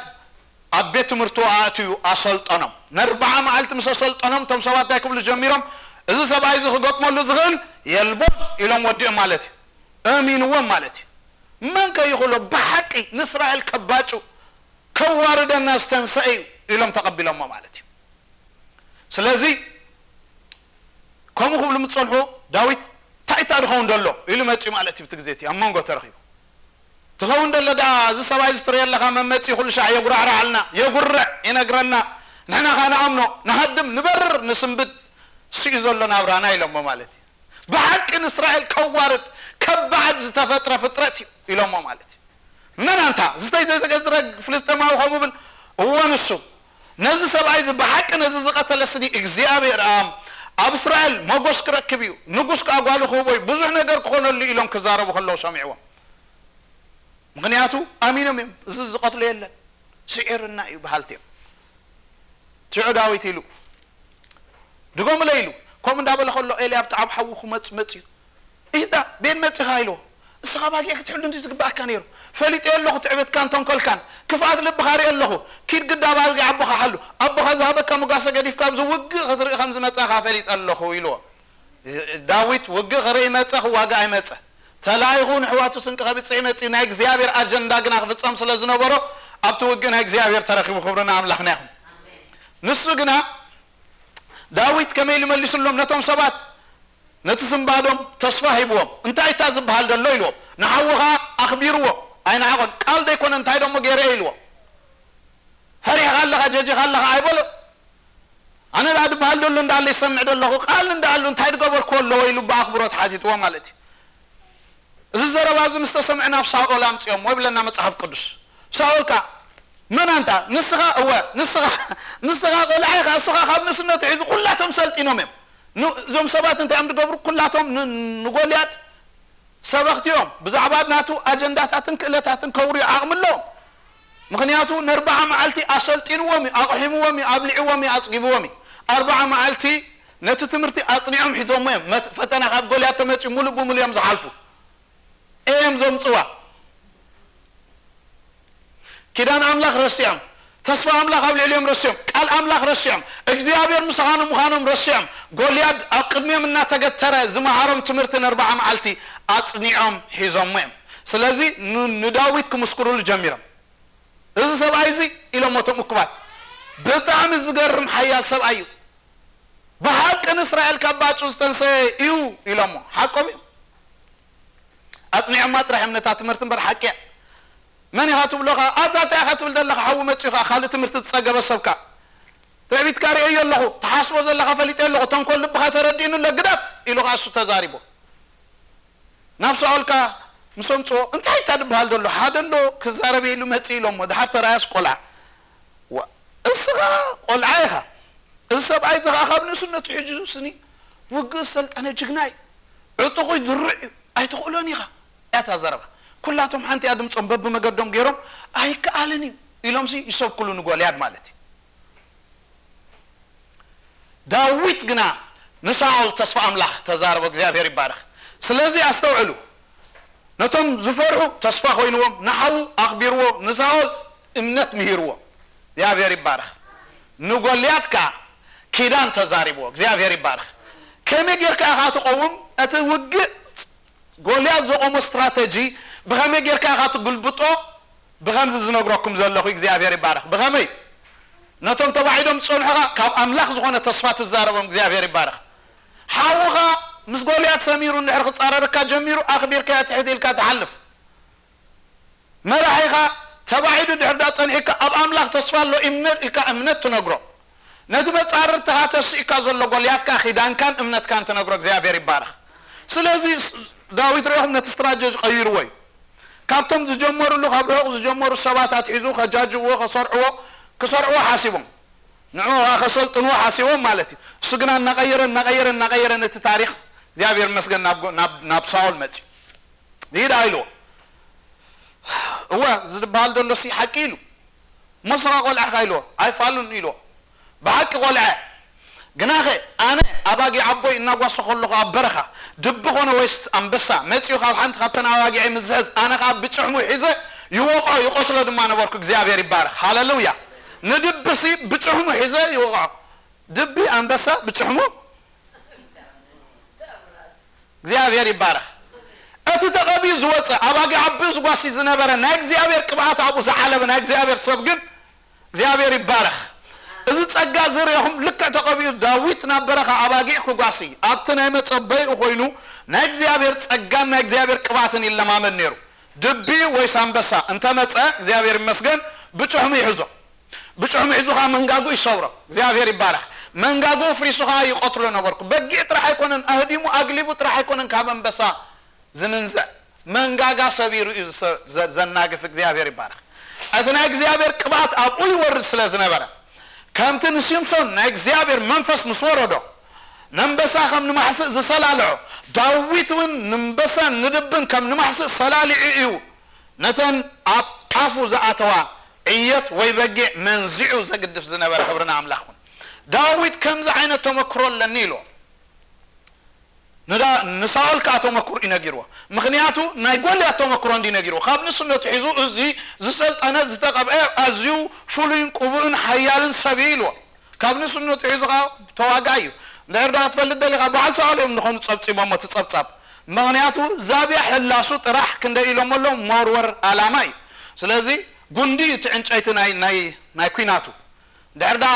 ኣብ ቤት ትምህርቱ ኣእትዩ ኣሰልጠኖም። ንኣርብዓ መዓልቲ ምስ ኣሰልጠኖም፣ እቶም ሰባት እንታይ ክብሉ ጀሚሮም? "እዚ ሰብኣይ እዚ ክገጥመሉ ዝኽእል የልቦን" ኢሎም ወዲኦም ማለት እዩ። እሚንዎም ማለት እዩ። መን ከ ይኽእሎ ብሓቂ ንእስራኤል ከባጩ፣ ከዋርደና ዝተንሰአ እዩ ኢሎም ተቐቢሎሞ ማለት እዩ። ስለዚ ከምኡ ክብሉ ምስ ጸንሑ ዳዊት እንታይ እታ ድኸውን ደሎ ኢሉ መጺኡ ማለት እዩ። ብቲ ግዜ እቲ ኣብ መንጎ ተረኺቡ ትኸውን ደሎ ደኣ እዚ ሰብኣይ እዚ ትርእዮ ኣለኻ መመጺኡ ኩሉ ሻዕ የጉራዕርዓልና፣ የጉርዕ፣ ይነግረና፣ ንሕና ኸኣ ንኣምኖ፣ ንሃድም፣ ንበርር፣ ንስንብድ፣ እሱ እዩ ዘሎ ናብራና ኢሎሞ ማለት እዩ። ብሓቂ ንእስራኤል ከዋርድ፣ ከባዕድ ዝተፈጥረ ፍጥረት እዩ ኢሎሞ ማለት እዩ። መን ኣንታ? ዝተይ ዘይተገዝረ ፍልስጤማዊ ከምኡ ብል? እወ ንሱ። ነዚ ሰብኣይ እዚ ብሓቂ ነዚ ዝቐተለ ስኒ እግዚኣብሔር ኣም ኣብ እስራኤል ሞጎስ ክረክብ እዩ። ንጉስ ከኣ ጓሉ ክህቦ እዩ። ብዙሕ ነገር ክኾነሉ እዩ ኢሎም ክዛረቡ ከለዉ ሰሚዕዎም። ምኽንያቱ ኣሚኖም እዮም። እዚ ዝቐትሎ የለን። ስዒርና እዩ በሃልቲ እዮም። ሽዑ ዳዊት ኢሉ፣ ድገሙለይ ኢሉ። ከምኡ እንዳበለ ከሎ ኤልያብ፣ "እቲ ኣብ ሓዊ ክመጽእ መጽዩ። ኢታ ቤን መጺኻ?" ኢልዎ። "እስኻ ባጊዕ ክትሕሉ እንዲ ዝግባኣካ ነይሩ። ፈሊጠዮ ኣለኹ ትዕበትካን ተንኮልካን። ክፍኣት ልብኻ ርኢ ኣለኹ። ኪድ ግዳ ባጊዕ ኣቦኻ ሓሉ። ኣቦኻ ዝሃበካ ምጓሰ ገዲፍካ ኣብዚ ውግእ ክትርኢ ከም ዝመጻኻ ፈሊጠ ኣለኹ" ኢልዎ። ዳዊት ውግእ ክርኢ መጸ፣ ክዋጋእ ኣይመጸ። ተላኢኹ ንሕዋቱ ስንቂ ከብጽሕ መጺኡ። ናይ እግዚኣብሔር ኣጀንዳ ግና ክፍጸም ስለ ዝነበሮ ኣብቲ ውግእ ናይ እግዚኣብሔር ተረኺቡ። ክብሪ ንኣምላኽና ይኹን። ንሱ ግና፣ ዳዊት ከመይ ኢሉ መሊሱሎም ነቶም ሰባት? ነቲ ስንባዶም ተስፋ ሂብዎም። "እንታይ እታ ዝበሃል ዘሎ?" ኢልዎም። ንሓዉ ኸኣ ኣኽቢርዎ፣ ኣይነዓቖን። "ቃል ደይኮነ እንታይ ደሞ ገይረ?" ኢልዎ። "ፈሪሕኻ ኣለኻ፣ ጀጂኻ ኣለኻ?" ኣይበሎ። "ኣነ ደኣ ዝበሃል ዘሎ እንዳለ ይሰምዕ ደለኹ፣ ቃል እንዳኣሉ እንታይ ዝገበርኩዎ ኣለዎ?" ኢሉ ብኣኽብሮት ሓቲትዎ ማለት እዩ። እዚ ዘረባ እዚ ምስ ተሰምዐ ናብ ሳኦል ኣምጺኦሞ ይብለና መጽሓፍ ቅዱስ። ሳኦል ከኣ፣ "መን ኣንታ? ንስኻ?" "እወ፣ ንስኻ፣ ንስኻ ቆልዓ ኢኻ፣ እስኻ ካብ ንእስነቱ ሒዙ ኩላቶም ሰልጢኖም እዮም። ን-፣ እዞም ሰባት እንታይ እዮም ዝገብሩ? ኩላቶም ን-፣ ንጎልያድ ሰበኽቲ እዮም። ብዛዕባ ናቱ ኣጀንዳታትን ክእለታትን ከውርዩ ዓቕሚ ኣለዎም። ምኽንያቱ ንኣርብዓ መዓልቲ ኣሰልጢንዎም እዩ፣ ኣቕሒምዎም እዩ፣ ኣብሊዕዎም እዩ፣ ኣጽጊብዎም እዩ። ኣርብዓ መዓልቲ ነቲ ትምህርቲ ኣጽኒዖም ሒዞሞ እዮም። መት-፣ ፈተና ካብ ጎልያድ ተመጺኡ ሙሉእ ብሙሉእ እዮም ዝሓልፉ። እዮም ዘምጽዋ። ኪዳን ኣምላኽ ረሲዖም፣ ተስፋ ኣምላኽ ኣብ ልዕሊኦም ረሲዖም፣ ቃል ኣምላኽ ረሲዖም፣ እግዚኣብሔር ምሳኻኖም ምዃኖም ረሲዖም፣ ጎልያድ ኣብ ቅድሚኦም እናተገተረ ዝመሃሮም ትምህርቲ ንኣርብዓ መዓልቲ ኣጽኒዖም ሒዞሞ እዮም። ስለዚ ን-፣ ንዳዊት ክምስክሩሉ ጀሚሮም። "እዚ ሰብኣይ እዚ" ኢሎም እቶም እኩባት፣ "ብጣዕሚ ዝገርም ሓያል ሰብኣይ እዩ። ብሓቂ ንእስራኤል ካብ ባጹ ዝተንሰየ እዩ" ኢሎሞ። ሓቆም እዩ። ኣጽኒዖማ ጥራሕ እዮም ነታ ትምህርቲ እምበር ሓቂ እያ። መን ኢኻ ትብሎ ኸኣ? ኣታ እንታይ ኢኻ ትብል ዘለኻ? ሓዊ መጺኡ ኸኣ ካልእ ትምህርቲ ዝጸገበ ሰብካ። ትዕቢትካ ርእየዮ ኣለኹ። ትሓስቦ ዘለኻ ፈሊጠ ኣለኹ። ተንኮል ልብኻ ተረዲእኒ ኣሎ። ግደፍ ኢሉ ኸኣ እሱ ተዛሪቦ። ናብ ሳኦል ከኣ ምስ ኣምጽኦ፣ "እንታይ እታ ዝበሃል ዘሎ? ሓደ ኣሎ ክዛረብ ኢሉ መጺኡ" ኢሎሞ። ድሓር ተራእያስ ቆልዓ። "ዋ፣ እስኻ ቆልዓ ኢኻ። እዚ ሰብኣይ እዚ ኸኣ ካብ ንእስነቱ ሒዙ ስኒ ውግእ ዝሰልጠነ ጅግና እዩ። ዕጡቑ ድሩዕ እዩ። ኣይትኽእሎን ኢኻ" እያ እታ ዘረባ። ኩላቶም ሓንቲ እያ ድምጾም በብመገዶም ገይሮም፣ "ኣይከኣልን እዩ" ኢሎምሲ ይሰብኩሉ ንጎልያድ ማለት እዩ። ዳዊት ግና ንሳኦል ተስፋ ኣምላኽ ተዛረቦ። እግዚኣብሔር ይባረኽ። ስለዚ ኣስተውዕሉ። ነቶም ዝፈርሑ ተስፋ ኮይንዎም፣ ንሓዉ ኣኽቢርዎ፣ ንሳኦል እምነት ምሂርዎ። እግዚኣብሔር ይባረኽ። ንጎልያድ ከኣ ኪዳን ተዛሪብዎ። እግዚኣብሔር ይባረኽ። ከመይ ጌርካ ኢኻ ትቐውም? እቲ ውግእ፣ ጎልያድ ዘቆሞ ስትራተጂ ብኸመይ ጌርካ ኢኻ ትግልብጦ? ብኸምዚ ዝነግረኩም ዘለኹ እግዚኣብሔር ይባረኽ። ብኸመይ? ነቶም ተባዒዶም ዝጸንሑ ኸኣ ካብ ኣምላኽ ዝኾነ ተስፋ ትዛረቦም። እግዚኣብሔር ይባረኽ። ሓውኻ ምስ ጎልያድ ሰሚሩ እንድሕር ክጻረረካ ጀሚሩ፣ ኣኽቢርካዮ ትሕት ኢልካ ትሓልፍ። መራሒኻ ተባዒዱ ድሕር ዳ ጸኒሕካ፣ ኣብ ኣምላኽ ተስፋ ኣሎ እምነት ኢልካ እምነት ትነግሮ። ነቲ መጻርርትኻ ተሲእካ ዘሎ ጎልያድ ከኣ ኪዳንካን እምነትካን ትነግሮ። እግዚኣብሔር ይባረኽ። ስለዚ ስ-፣ ዳዊት ርኢኹም ነቲ ስትራጀጂ ቀይርዎ እዩ። ካብቶም ዝጀመሩሉ፣ ካብ ርሑቕ ዝጀመሩ ሰባት ኣትሒዙ ከጃጅዎ፣ ከሰርዕዎ፣ ክሰርዕዎ ሓሲቦም። ንዕኡ ከኣ ከሰልጥንዎ ሓሲቦም ማለት እዩ። እሱ ግና እናቐየረ፣ እናቐየረ፣ እናቐየረ ነቲ ታሪኽ እግዚኣብሔር ይመስገን ናብ ጎ-፣ ናብ፣ ናብ ሳኦል መጽዩ። ይዳ ኢልዎ። እወ፣ እዚ ዝበሃል ዘሎ ሲ ሓቂ ኢሉ። እሞ ንስኻ ቆልዓ ኢኻ ኢልዎ። ኣይፋሉን ኢልዎ። ብሓቂ ቆልዓ። ግናኸ ኣነ ኣባጊዕ ኣቦይ እናጓሰ ከለኹ ኣብ በረኻ ድቢ ኾነ ወይስ ኣንበሳ መጺኡ ካብ ሓንቲ ካብተን ኣባጊዐይ ምስ ዝሕዝ፣ ኣነ ኸኣ ብጭሕሙ ሒዘ ይወቕዖ ይቐትሎ ድማ ነበርኩ። እግዚኣብሔር ይባረኽ። ሃሌሉያ። ንድቢሲ ብጭሕሙ ሒዘ ይወቕዖ። ድቢ ኣንበሳ ብጭሕሙ እግዚኣብሔር ይባረኽ። እቲ ተቐብዩ ዝወፀ ኣባጊዕ ኣቢኡ ዝጓሲ ዝነበረ ናይ እግዚኣብሔር ቅብኣት ኣብኡ ዝዓለበ ናይ እግዚኣብሔር ሰብ ግን እግዚኣብሔር ይባረኽ። እዚ ጸጋ እዚ ርኢኹም ልክዕ ተቐብኡ ዳዊት ናብ በረኻ ኣባጊዕ ክጓሲ ኣብቲ ናይ መጸበይኡ ኮይኑ ናይ እግዚኣብሔር ጸጋን ናይ እግዚኣብሔር ቅብኣትን ይለማመድ ነይሩ። ድቢ ወይስ ኣንበሳ እንተመጸ እግዚኣብሔር ይመስገን ብጭሕሙ ይሕዞ። ብጭሕሙ ሒዙ ኸዓ መንጋግኡ ይሰብሮ። እግዚኣብሔር ይባረኽ። መንጋግኡ ፍሪሱ ኸዓ ይቐትሎ ነበርኩ። በጊዕ ጥራሕ ኣይኮነን ኣህዲሙ ኣግሊቡ ጥራሕ ኣይኮነን ካብ ኣንበሳ ዝምንዝዕ። መንጋጋ ሰቢሩ እዩ ዝሰ-፣ ዘ-፣ ዘናግፍ። እግዚኣብሔር ይባረኽ። እቲ ናይ እግዚኣብሔር ቅብኣት ኣብኡ ይወርድ ስለ ዝነበረ ከምቲ ንሲምሶን ናይ እግዚኣብሔር መንፈስ ምስ ወረዶ ነንበሳ ከም ንማሕስእ ዝሰላልዖ ዳዊት እውን ንንበሳን ንድብን ከም ንማሕስእ ሰላሊዑ እዩ። ነተን ኣብ ኣፉ ዝኣተዋ ዕየት ወይ በጊዕ መንዚዑ ዘግድፍ ዝነበረ። ክብሪ ንኣምላኽ ይኹን። ዳዊት ከምዚ ዓይነት ተመክሮ ኣለኒ ኢልዎ። ንዳ-፣ ንሳኦል ከዓ ተመክሮ እዩ ነጊርዎ። ምኽንያቱ ናይ ጎልያድ ተመክሮ እንዲ ነጊርዎ። ካብ ንስነቱ ሒዙ እዚ ዝሰልጠነ ዝተቐብአ ኣዝዩ ፍሉይን ቅቡእን ሓያልን ሰብ እዩ ኢልዎ። ካብ ንስነቱ ሒዙ ከዓ ተዋጋኢ እዩ። እንድሕር ዳ ክትፈልጥ ደሊኻ በዓል ሳኦል እዮም ንኾኑ ጸብጺቦሞ እቲ ጸብጻብ። ምኽንያቱ ዛብያ ሕላሱ ጥራሕ ክንደይ ኢሎሞ ኣለዉ መወርወር ኣላማ እዩ። ስለዚ ጉንዲ እቲ ዕንጨይቲ ናይ፣ ናይ፣ ናይ ኲናቱ። ድሕር ዳ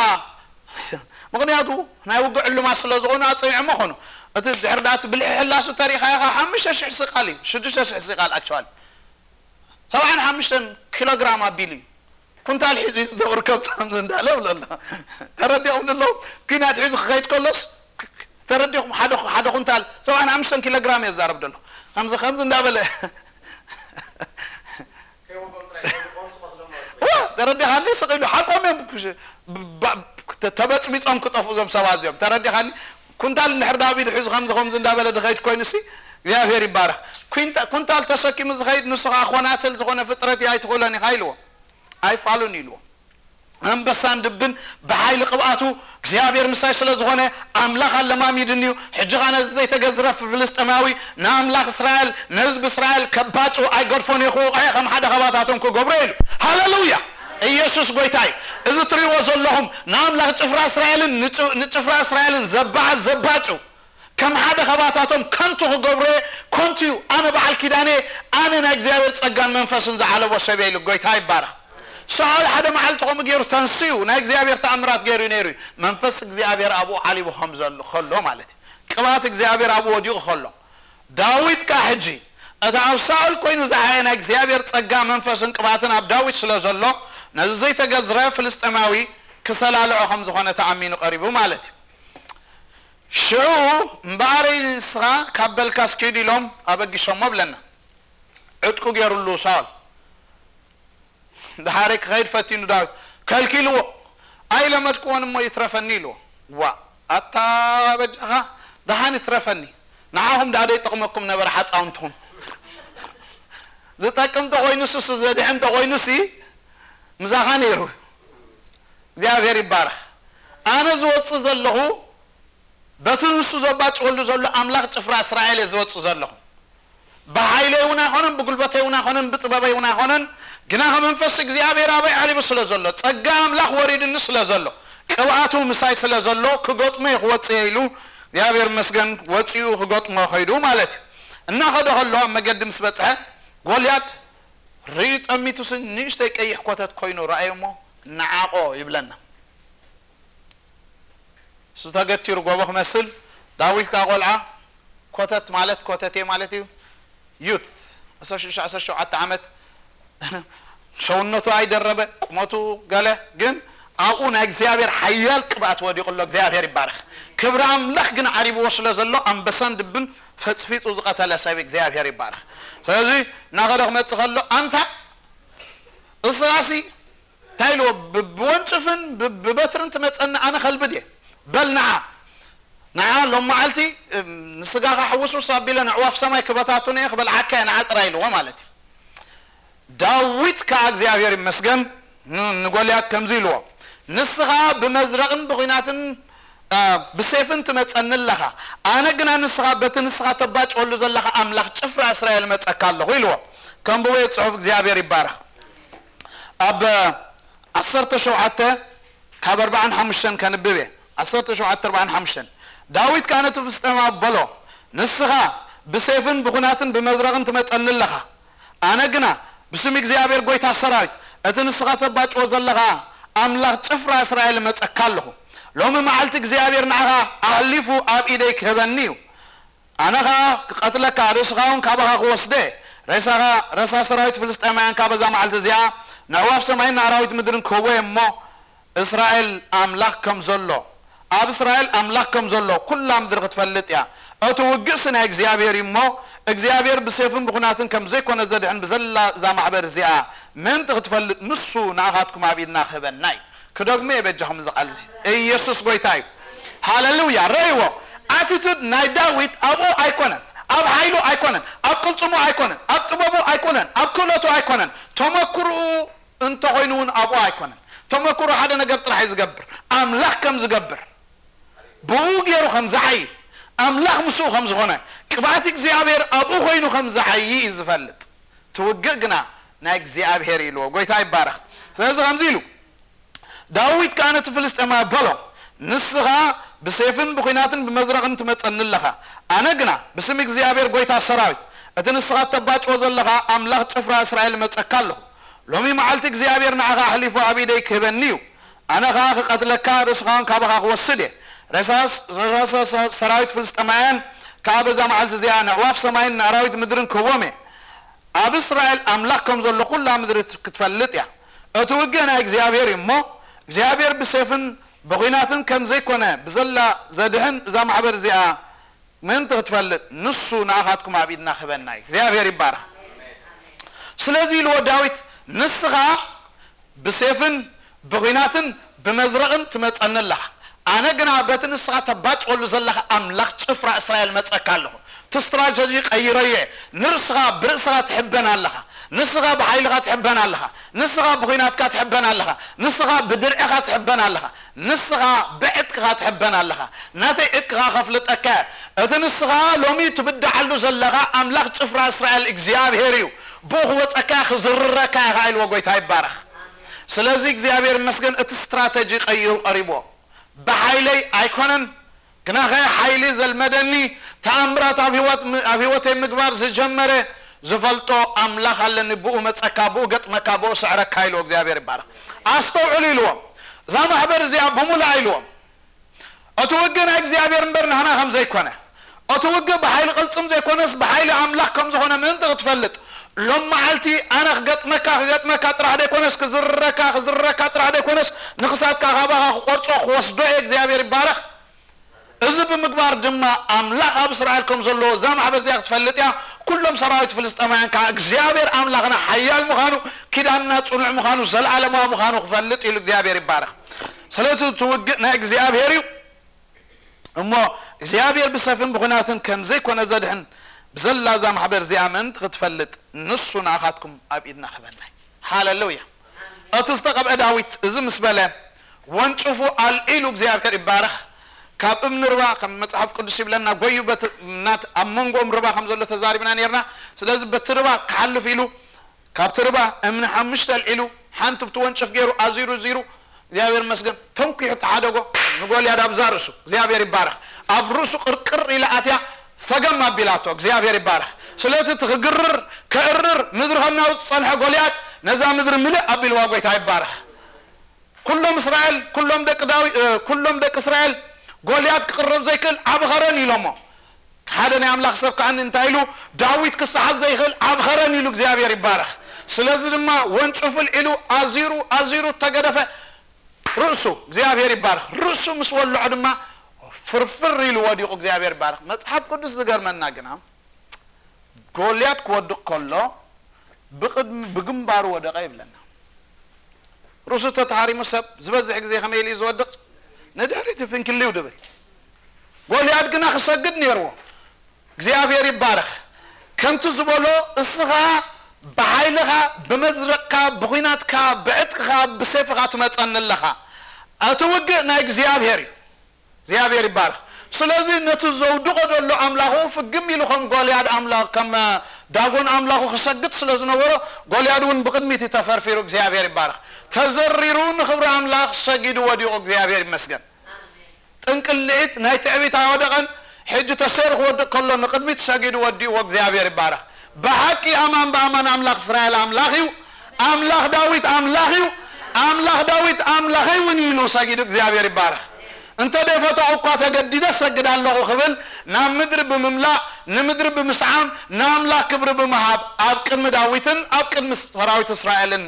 ምኽንያቱ ናይ ውግእ ዕሉማት ስለ ዝኾኑ ኣጸኒዖሞ ኾኑ። እቲ ድሕር ዳ እቲ ብልሒ ሕላሱ ተሪኻ ኢኻ ሓሙሽተ ሽሕ ሲቃል እዩ፣ ሽዱሽተ ሽሕ ሲቃል ኣክቹዋሊ ሰብዓን ሓሙሽተን ኪሎ ግራም ኣቢሉ እዩ። ኩንታል ሒዙ እዩ ዝዘውር ከብቲ ከምዚ እንዳለ እብሎ ኣሎ። ተረዲኹም ኣለዉ? ኲናት ሒዙ ክኸይድ ከሎስ ተረዲኹም ሓደ፣ ሓደ ኩንታል ሰብዓን ሓሙሽተን ኪሎ ግራም እየ ዝዛረብ ዘሎ። ከምዚ፣ ከምዚ እንዳበለ ዋ፣ ተረዲኻኒ? ስቕ ኢሉ ሓቆም እዮም። ባ-፣ ተ-፣ ተበጽቢጾም ክጠፍኡ እዞም ሰባት እዚኦም። ተረዲኻኒ? ኩንታል እንድሕር ዳዊት ሒዙ ከምዚ ከምዚ እንዳበለ ድኸይድ ኮይኑሲ እግዚኣብሔር ይባረኽ። ኩንታ-፣ ኩንታል ተሰኪሙ ዝኸይድ ንሱ ኸዓ ኮናትል ዝኾነ ፍጥረት እዩ፣ ኣይትኽእሎን ኢኻ ኢልዎ። ኣይፋሉን ኢልዎ። ኣንበሳን ድብን ብሓይሊ ቅብኣቱ እግዚኣብሔር ምሳይ ስለ ዝኾነ ኣምላኽ ኣለማሚድኒ እዩ። ሕጂ ኸዓ ነዚ ዘይተገዝረ ፍልስጤማዊ ንኣምላኽ እስራኤል፣ ንህዝቢ እስራኤል ከባጭው ኣይገድፎን እየ፣ ክወቕዖ ከም ሓደ ኻባታቶም ክገብሮ ኢሉ። ሃሌሉያ! ኢየሱስ ጐይታ እዩ። እዚ ትሪእዎ ዘለኹም ንኣምላኽ ጭፍራ እስራኤልን ንጭ-፣ ንጭፍራ እስራኤልን ዘባዓ-፣ ዘባጭው ከም ሓደ ኻባታቶም ከንቱ ክገብሮ እየ፣ ከንቱ እዩ። ኣነ በዓል ኪዳን እየ፣ ኣነ ናይ እግዚኣብሔር ጸጋን መንፈስን ዝዓለቦ ሰብ እየ ኢሉ። ጐይታ ይባረኽ። ሳኦል ሓደ መዓልቲ ከምኡ ገይሩ ተንሲኡ ናይ እግዚኣብሔር ተኣምራት ገይሩ ነይሩ እዩ። መንፈስ እግዚኣብሔር ኣብኡ ዓሊቡ ከም ዘሎ፣ ከሎ ማለት እዩ። ቅብኣት እግዚኣብሔር ኣብኡ ወዲቑ ከሎ። ዳዊት ከኣ ሕጂ እቲ ኣብ ሳኦል ኮይኑ ዝዓየ ናይ እግዚኣብሔር ጸጋ መንፈስን ቅብኣትን ኣብ ዳዊት ስለ ዘሎ ነዚ ዘይተገዝረ ፍልስጤማዊ ክሰላልዖ ከም ዝኾነ ተኣሚኑ ቀሪቡ ማለት እዩ። ሽዑ እምበኣረይ ንስኻ ካብ በልካስ ኪድ ኢሎም ኣበጊሶሞ ብለና። ዕጥቁ ገይሩሉ ሳኦል። ድሓረይ ክኸይድ ፈቲኑ ዳዊት ከልኪልዎ። ኣይለመድክዎን እሞ ይትረፈኒ ኢልዎ። ዋ፣ ኣታ በጃኻ ደሓን ይትረፈኒ። ንዓኹም ደኣ ደይጠቕመኩም ነበረ ሓፃውንትኹም። ዝጠቅም ተኾይኑስ፣ እሱ ዘድሕን ተኾይኑሲ ምሳኻ ነይሩ። እግዚኣብሔር ይባረኽ። ኣነ ዝወፅእ ዘለኹ በቲ ንሱ ዘባጭወሉ ዘሎ ኣምላኽ ጭፍራ እስራኤል እየ ዝወፅእ ዘለኹ። ብሓይለይ እውን ኣይኮነን፣ ብጉልበተይ እውን ኣይኮነን፣ ብጥበበይ እውን ኣይኮነን፣ ግና ከመንፈስ እግዚኣብሔር ኣበይ ዓሊቡ ስለ ዘሎ፣ ጸጋ ኣምላኽ ወሪድኒ ስለ ዘሎ፣ ቅብኣቱ ምሳይ ስለ ዘሎ ክገጥሞ እየ ክወፅእ እየ ኢሉ እግዚኣብሔር መስገን ወፂኡ ክገጥሞ ኸይዱ ማለት እዩ። እናኸደ ከሎ ኣብ መገዲ ምስ በፅሐ ጎልያድ ርእዩ ጠሚቱስ ንእሽተይ ቀይሕ ኮተት ኮይኑ ረኣዮ እሞ ነዓቆ ይብለና። እሱ ተገቲሩ ጎቦ ክመስል፣ ዳዊት ከኣ ቆልዓ ኮተት ማለት ኮተቴ ማለት እዩ። ዩት ዓሰርተ ሽዱሽተ ዓሰርተ ሸውዓተ ዓመት ሰውነቱ ኣይደረበ፣ ቁመቱ ገለ፣ ግን ኣብኡ ናይ እግዚኣብሔር ሓያል ቅብኣት ወዲቑ ኣሎ። እግዚኣብሔር ይባረኽ። ክብሪ ኣምላኽ ግን ዓሪብዎ ስለ ዘሎ ኣንበሳን ድብን ፈጽፊጹ ዝቐተለ ሰብ እግዚኣብሔር ይባረኽ። ስለዚ እናኸደ ክመጽእ ከሎ ኣንታ እስኻሲ እንታይ ኢልዎ? ብ-፣ ብወንጭፍን ብ-፣ ብበትርን ትመጸኒ ኣነ ከልብድ እየ። በል ንዓ፣ ንዓ ሎም መዓልቲ፣ እም፣ ንስጋኻ ሕውስውስ ኣቢለ ንዕዋፍ ሰማይ ክበታቱን እየ ክበልዓካ እየ ንዓ ጥራይ ኢልዎ ማለት እዩ። ዳዊት ከኣ እግዚኣብሔር ይመስገን ን-፣ ንጎልያድ ከምዚ ኢልዎ፣ ንስኻ ብመዝረቕን ብኹናትን፣ አ፣ ብሴፍን ትመጸኒ ኣለኻ፣ ኣነ ግና ንስኻ በቲ ንስኻ ተባጭወሉ ዘለኻ ኣምላኽ ጭፍራ እስራኤል እመጸካ ኣለኹ ኢልዎ። ከንብቦ እየ ጽሑፍ እግዚኣብሔር ይባረኽ። ኣብ ዓሰርተ ሸውዓተ ካብ ኣርባዓን ሓሙሽተን ከንብብ እየ። ዓሰርተ ሸውዓተ ኣርባዓን ሓሙሽተን። ዳዊት ከኣ ነቲ ፍልስጤማዊ በሎ፣ ንስኻ ብሴፍን ብኹናትን ብመዝረቕን ትመጸኒ ኣለኻ፣ ኣነ ግና ብስም እግዚኣብሔር ጐይታ ሰራዊት እቲ ንስኻ ተባጭዎ ዘለኻ ኣምላኽ ጭፍራ እስራኤል እመጸካ ኣለኹ። ሎሚ መዓልቲ እግዚኣብሔር ንዓኻ ኣሕሊፉ ኣብ ኢደይ ክህበኒ እዩ። ኣነ ኸኣ ክቐትለካ፣ ርእስኻ እውን ካባኻ ክወስደ፣ ሬሳኻ፣ ሬሳ ሰራዊት ፍልስጤማውያን ካብ እዛ መዓልቲ እዚኣ ንኣዕዋፍ ሰማይን ንኣራዊት ምድርን ክህቦ እየ እሞ፣ እስራኤል ኣምላኽ ከም ዘሎ፣ ኣብ እስራኤል ኣምላኽ ከም ዘሎ ኩላ ምድሪ ክትፈልጥ እያ። እቲ ውግእሲ ናይ እግዚኣብሔር እዩ እሞ፣ እግዚኣብሔር ብሴፍን ብኹናትን ከም ዘይኮነ ዘድሕን ብዘላ እዛ ማሕበር እዚኣ ምእንቲ ክትፈልጥ ንሱ ንኣኻትኩም ኣብ ኢድና ክህበና እዩ። ክደግሞ እየ በጃኹም እዚ ቃል እዚ። ኢየሱስ ጐይታ እዩ። ሃሌሉያ። ረእይዎ። ኣቲቱድ ናይ ዳዊት ኣብኡ ኣይኮነን፣ ኣብ ሓይሉ ኣይኮነን፣ ኣብ ቅልጽሙ ኣይኮነን፣ ኣብ ጥበቡ ኣይኮነን፣ ኣብ ክእለቱ ኣይኮነን። ተመክርኡ እንተኾይኑ እውን ኣብኡ ኣይኮነን። ተመክሮ ሓደ ነገር ጥራሕ እዩ ዝገብር። ኣምላኽ ከም ዝገብር፣ ብኡ ገይሩ ከም ዝዓይ፣ ኣምላኽ ምስኡ ከም ዝኾነ፣ ቅብኣት እግዚኣብሔር ኣብኡ ኮይኑ ከም ዝዓይ እዩ ዝፈልጥ። ትውግእ ግና ናይ እግዚኣብሔር እዩ ኢልዎ። ጎይታ ይባረኽ። ስለዚ ከምዚ ኢሉ ዳዊት ከኣ ነቲ ፍልስጤማዊ በሎ፣ ንስኻ ብሴፍን ብኹናትን ብመዝረቕን ትመጸኒ ኣለኻ። ኣነ ግና ብስም እግዚኣብሔር ጎይታ ሰራዊት፣ እቲ ንስኻ እተባጭዎ ዘለኻ ኣምላኽ ጭፍራ እስራኤል እመጸካ ኣለኹ። ሎሚ መዓልቲ እግዚኣብሔር ንዓኻ ኣሕሊፉ ኣብ ኢደይ ክህበኒ እዩ። ኣነ ኸኣ ክቐትለካ፣ ርእስኻን ካባኻ ክወስድ እየ። ሬሳ ሬሳ ሰራዊት ፍልስጤማውያን ከኣ በዛ መዓልቲ እዚኣ ንኣዕዋፍ ሰማይን ንኣራዊት ምድርን ክህቦም እየ። ኣብ እስራኤል ኣምላኽ ከም ዘሎ ኩላ ምድሪ ክትፈልጥ እያ። እቲ ውግእ ናይ እግዚኣብሔር እዩ እሞ፣ እግዚኣብሔር ብሴፍን ብኹናትን ከም ዘይኮነ ብዘላ ዘድሕን እዛ ማሕበር እዚኣ ምእንቲ ክትፈልጥ፣ ንሱ ንኣኻትኩም ኣብ ኢድና ክህበና እዩ። እግዚኣብሔር ይባረኽ። ስለዚ ኢልዎ ዳዊት፣ ንስኻ ብሴፍን ብኹናትን ብመዝረቕን ትመጸኒ ኣለኻ። ኣነ ግና በቲ ንስኻ ተባጭወሉ ዘለኻ ኣምላኽ ጭፍራ እስራኤል መጸካ ኣለኹ። እቲ ስትራተጂ ቀይረዮ እየ። ንርእስኻ ብርእስኻ ትሕበን ኣለኻ። ንስኻ ብሓይልኻ ትሕበን ኣለኻ። ንስኻ ብኹናትካ ትሕበን ኣለኻ። ንስኻ ብድርዕኻ ትሕበን ኣለኻ። ንስኻ ብዕጥቅኻ ትሕበን ኣለኻ። ናተይ ዕጥቅኻ ከፍልጠካ እየ። እቲ ንስኻ ሎሚ ትብድዓሉ ዘለኻ ኣምላኽ ጭፍራ እስራኤል እግዚኣብሔር እዩ። ብኡ ክወጸካ ክዝርረካ እየ ኢልዎ። ጎይታ ይባረኽ። ስለዚ እግዚኣብሔር ይመስገን፣ እቲ ስትራተጂ ቀይሩ ቀሪብዎ። ብሓይለይ ኣይኮነን፣ ግናኸ ሓይሊ ዘልመደኒ ተኣምራት ኣብ ህይወት ም-፣ ኣብ ህይወተይ ምግባር ዝጀመረ ዝፈልጦ ኣምላኽ ኣለኒ፣ ብኡ መጸካ፣ ብኡ ገጥመካ፣ ብኡ ስዕረካ ኢልዎ። እግዚኣብሔር ይባረኽ። ኣስተውዕሉ ኢልዎም። እዛ ማሕበር እዚኣ ብምሉኣ ኢልዎም። እቲ ውግእ ናይ እግዚኣብሔር እምበር ናህና ከም ዘይኮነ፣ እቲ ውግእ ብሓይሊ ቅልጽም ዘይኮነስ ብሓይሊ ኣምላኽ ከም ዝኾነ ምእንቲ ክትፈልጥ፣ ሎም መዓልቲ ኣነ ክገጥመካ፣ ክገጥመካ ጥራሕ ደይኮነስ ክዝርረካ፣ ክዝርረካ ጥራሕ ደይኮነስ ንኽሳድካ ካባኻ ክቆርጾ ክወስዶ እየ። እግዚኣብሔር ይባረኽ። እዚ ብምግባር ድማ ኣምላኽ ኣብ እስራኤል ከም ዘለዎ እዛ ማሕበር እዚኣ ክትፈልጥ እያ። ኩሎም ሰራዊት ፍልስጤማውያን ከዓ እግዚኣብሔር ኣምላኽና ሓያል ምዃኑ፣ ኪዳንና ጽኑዕ ምዃኑ፣ ዘለዓለማዊ ምዃኑ ክፈልጥ ኢሉ እግዚኣብሔር ይባረኽ። ስለዚ እቲ ውግእ ናይ እግዚኣብሔር እዩ። እሞ እግዚኣብሔር ብሰፍን ብኹናትን ከም ዘይኮነ ዘድሕን ብዘላ እዛ ማሕበር እዚኣ ምእንቲ ክትፈልጥ ንሱ ንኣኻትኩም ኣብ ኢድና ክህበና እዩ። ሃለሉያ። እቲ ዝተቐብአ ዳዊት እዚ ምስ በለ ወንጭፉ ኣልዒሉ እግዚኣብሔር ይባረኽ። ካብ እምኒ ርባ ከም መጽሓፍ ቅዱስ ይብለና ጎዩ በቲ ናት ኣብ መንጎ እምኒ ርባ ከም ዘሎ ተዛሪብና ነርና። ስለዚ በቲ ርባ ክሓልፍ ኢሉ ካብቲ ርባ እምኒ ሓሙሽተ ኣልዒሉ ሓንቲ ብቲ ወንጭፍ ገይሩ ኣዚሩ ዚሩ እግዚኣብሔር መስገን ተንኪሑ ተሓደጎ ንጎልያድ ኣብዛ ርእሱ እግዚኣብሔር ይባረኽ። ኣብ ርእሱ ቅርቅር ኢላ ኣትያ ፈገም ኣቢላቶ እግዚኣብሔር ይባረኽ። ስለዚ እቲ ክግርር ከእርር ምድሪ ከናውጽ ዝጸንሐ ጎልያድ ነዛ ምድሪ ምልእ ኣቢልዋ። ጎይታ ይባረኽ። ኩሎም እስራኤል ኩሎም ደቂ ዳዊ እ፣ ኩሎም ደቂ እስራኤል ጎልያድ ክቕረብ ዘይክእል ዓቢ ኸረን ኢሎሞ። ሓደ ናይ ኣምላኽ ሰብ ከዓኒ እንታይ ኢሉ ዳዊት ክሰሓት ዘይኽእል ዓቢ ኸረን ኢሉ እግዚኣብሔር ይባረኽ። ስለዚ ድማ ወንጭፉ ኣልዒሉ ኣዚሩ ኣዚሩ ተገደፈ። ርእሱ እግዚኣብሔር ይባረኽ። ርእሱ ምስ ወልዖ ድማ ፍርፍር ኢሉ ወዲቑ እግዚኣብሔር ይባረኽ። መጽሓፍ ቅዱስ ዝገርመና ግና ጎልያድ ክወድቕ ከሎ ብቕድሚ ብግንባሩ ወደቐ ይብለና። ርእሱ ተተሃሪሙ ሰብ ዝበዝሕ ግዜ ከመይ ኢሉ እዩ ዝወድቕ? ንድሕሪት ፍንክልው ድብል። ጎልያድ ግና ክሰግድ ነይርዎ። እግዚኣብሔር ይባረኽ። ከምቲ ዝበሎ እስኻ ብሓይልኻ ብመዝረቕካ ብኹናትካ ብዕጥቅኻ ብሴፍኻ ትመጸኒ ኣለኻ። እቲ ውግእ ናይ እግዚኣብሔር እዩ። እግዚኣብሔር ይባረኽ። ስለዚ ነቲ ዘውድቖ ዘሎ ኣምላኹ ፍግም ኢሉ ከም ጎልያድ ኣምላኽ ከም ዳጎን ኣምላኹ ክሰግድ ስለ ዝነበሮ ጎልያድ እውን ብቕድሚት እዩ ተፈርፊሩ። እግዚኣብሔር ይባረኽ። ተዘሪሩ ንኽብሪ ኣምላኽ ሰጊዱ ወዲቑ። እግዚኣብሔር ይመስገን። ጥንቅልዒት ናይ ትዕቢት ኣወደቐን ሕጂ ተሰይሩ ክወድቕ ከሎ ንቕድሚት ሰጊዱ ወዲእዎ። እግዚኣብሔር ይባረኽ። ብሓቂ ኣማን ብኣማን ኣምላኽ እስራኤል ኣምላኽ እዩ። ኣምላኽ ዳዊት ኣምላኽ እዩ። ኣምላኽ ዳዊት ኣምላኸይ እውን ኢሉ ሰጊዱ። እግዚኣብሔር ይባረኽ። እንተ ደይፈተኹ እኳ ተገዲደ ሰግድ ኣለኹ ክብል ናብ ምድሪ ብምምላእ ንምድሪ ብምስዓም ንኣምላኽ ክብሪ ብምሃብ ኣብ ቅድሚ ዳዊትን ኣብ ቅድሚ ሰራዊት እስራኤልን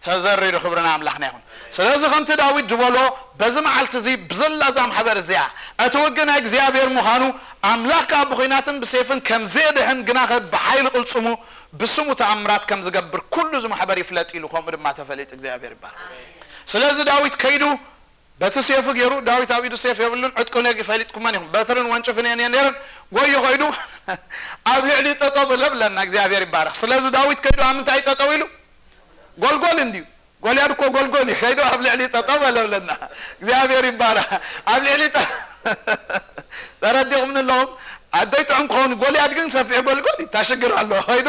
ተዘሪሩ። ክብሪ ንኣምላኽና ይኹን። ስለዚ ከምቲ ዳዊት ዝበሎ በዚ መዓልቲ እዚ ብዘላ እዛ ማሕበር እዚኣ እቲ ውግእ ናይ እግዚኣብሔር ምዃኑ ኣምላኽ ከኣ ብኹናትን ብሴፍን ከም ዘየድሕን ግናኸ ብሓይሊ ቅልጽሙ ብስሙ ተኣምራት ከም ዝገብር ኩሉ እዚ ማሕበር ይፍለጥ ኢሉ ከምኡ ድማ ተፈሊጡ እግዚኣብሔር ይባረክ። ስለዚ ዳዊት ከይዱ በቲ ሴፉ ገይሩ ዳዊት ኣብ ኢዱ ሴፍ የብሉን ዕጥቁ ነጊ ፈሊጥኩመን ኢኹም በትርን ወንጭፍን እየን እየን ነይረን ጎዩ ከይዱ ኣብ ልዕሊ ጠጠው በለ ብለና እግዚኣብሔር ይባረክ። ስለዚ ዳዊት ከይዱ ኣብ ምንታይ ጠጠው ኢሉ ጎልጎል እንድዩ ጎልያድ እኮ ጎልጎል እዩ። ከይዱ ኣብ ልዕሊ ጠጠው በለ ብለና። እግዚኣብሔር ይባረኽ። ኣብ ልዕሊ ጠ-፣ ተረዲኹምኒ ኣለኹም? ኣደይ ጥዑም ክኸውን፣ ጎልያድ ግን ሰፊሕ ጎልጎል እዩ። ታሽግር ኣሎ። ከይዱ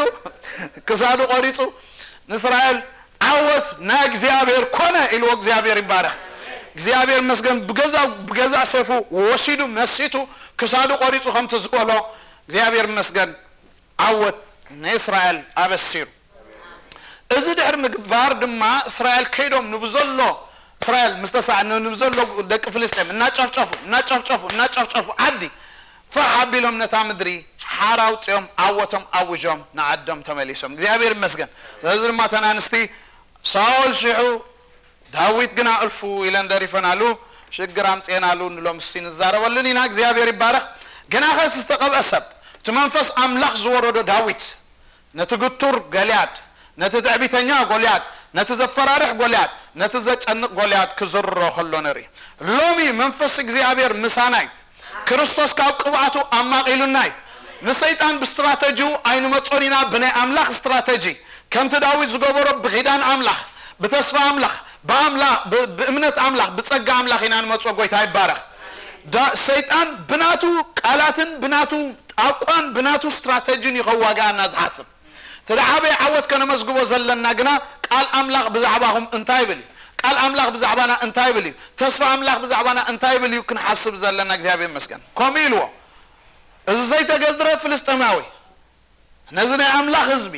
ክሳዱ ቆሪጹ ንእስራኤል ዓወት ናይ እግዚኣብሔር ኮነ ኢልዎ። እግዚኣብሔር ይባረኽ። እግዚኣብሔር መስገን ብገዛ፣ ብገዛ ሰፉ ወሲዱ መሲቱ ክሳዱ ቆሪጹ ከምቲ ዝበሎ እግዚኣብሔር መስገን ዓወት ንእስራኤል ኣበሲሩ። እዚ ድሕሪ ምግባር ድማ እስራኤል ከይዶም ንብዘሎ እስራኤል ምስ ተሳ-፣ ን-፣ ንብዘሎ ደቂ ፍልስጤም እናጨፍጨፉ፣ እናጨፍጨፉ፣ እናጨፍጨፉ ዓዲ ፋሕ ኣቢሎም ነታ ምድሪ ሓራ ኣውፂኦም ዓወቶም ኣውጆም ንዓዶም ተመሊሶም። እግዚኣብሔር ይመስገን። ስለዚ ድማ እተን ኣንስቲ ሳኦል ሽሑ ዳዊት ግና እልፉ ኢለን ደሪፈናሉ፣ ሽግር ኣምፅኤናሉ ንሎም ሲ ንዛረበሉን ኢና። እግዚኣብሔር ይባረኽ። ግና ኸስ ዝተቐብአ ሰብ እቲ መንፈስ ኣምላኽ ዝወረዶ ዳዊት ነቲ ግቱር ገሊያድ፣ ነቲ ትዕቢተኛ ጎልያድ፣ ነቲ ዘፈራርሕ ጎልያድ፣ ነቲ ዘጨንቕ ጎልያድ ክዝርሮ ከሎ ንርኢ። ሎሚ መንፈስ እግዚኣብሔር ምሳናይ፣ ክርስቶስ ካብ ቅብኣቱ ኣማቒሉናይ። ንሰይጣን ብስትራተጂኡ ኣይንመጾን ኢና፣ ብናይ ኣምላኽ ስትራተጂ፣ ከምቲ ዳዊት ዝገበሮ ብኺዳን ኣምላኽ፣ ብተስፋ ኣምላኽ፣ ብኣምላ-፣ ብ-፣ ብእምነት ኣምላኽ፣ ብጸጋ ኣምላኽ ኢና ንመጾ። ጎይታ ይባረኽ። ዳ-፣ ሰይጣን ብናቱ ቃላትን ብናቱ ኣቋን ብናቱ ስትራተጂን እዩ ከዋግኣና ዝሓስብ። እቲ ዝዓበየ ዓወት ከነመዝግቦ ዘለና ግና ቃል ኣምላኽ ብዛዕባኹም እንታይ ይብል እዩ? ቃል ኣምላኽ ብዛዕባና እንታይ ይብል እዩ? ተስፋ ኣምላኽ ብዛዕባና እንታይ ይብል እዩ? ክንሓስብ ዘለና እግዚኣብሔር ይመስገን። ከምኡ ኢልዎ፣ እዚ ዘይተገዝረ ፍልስጤማዊ ነዚ ናይ ኣምላኽ ህዝቢ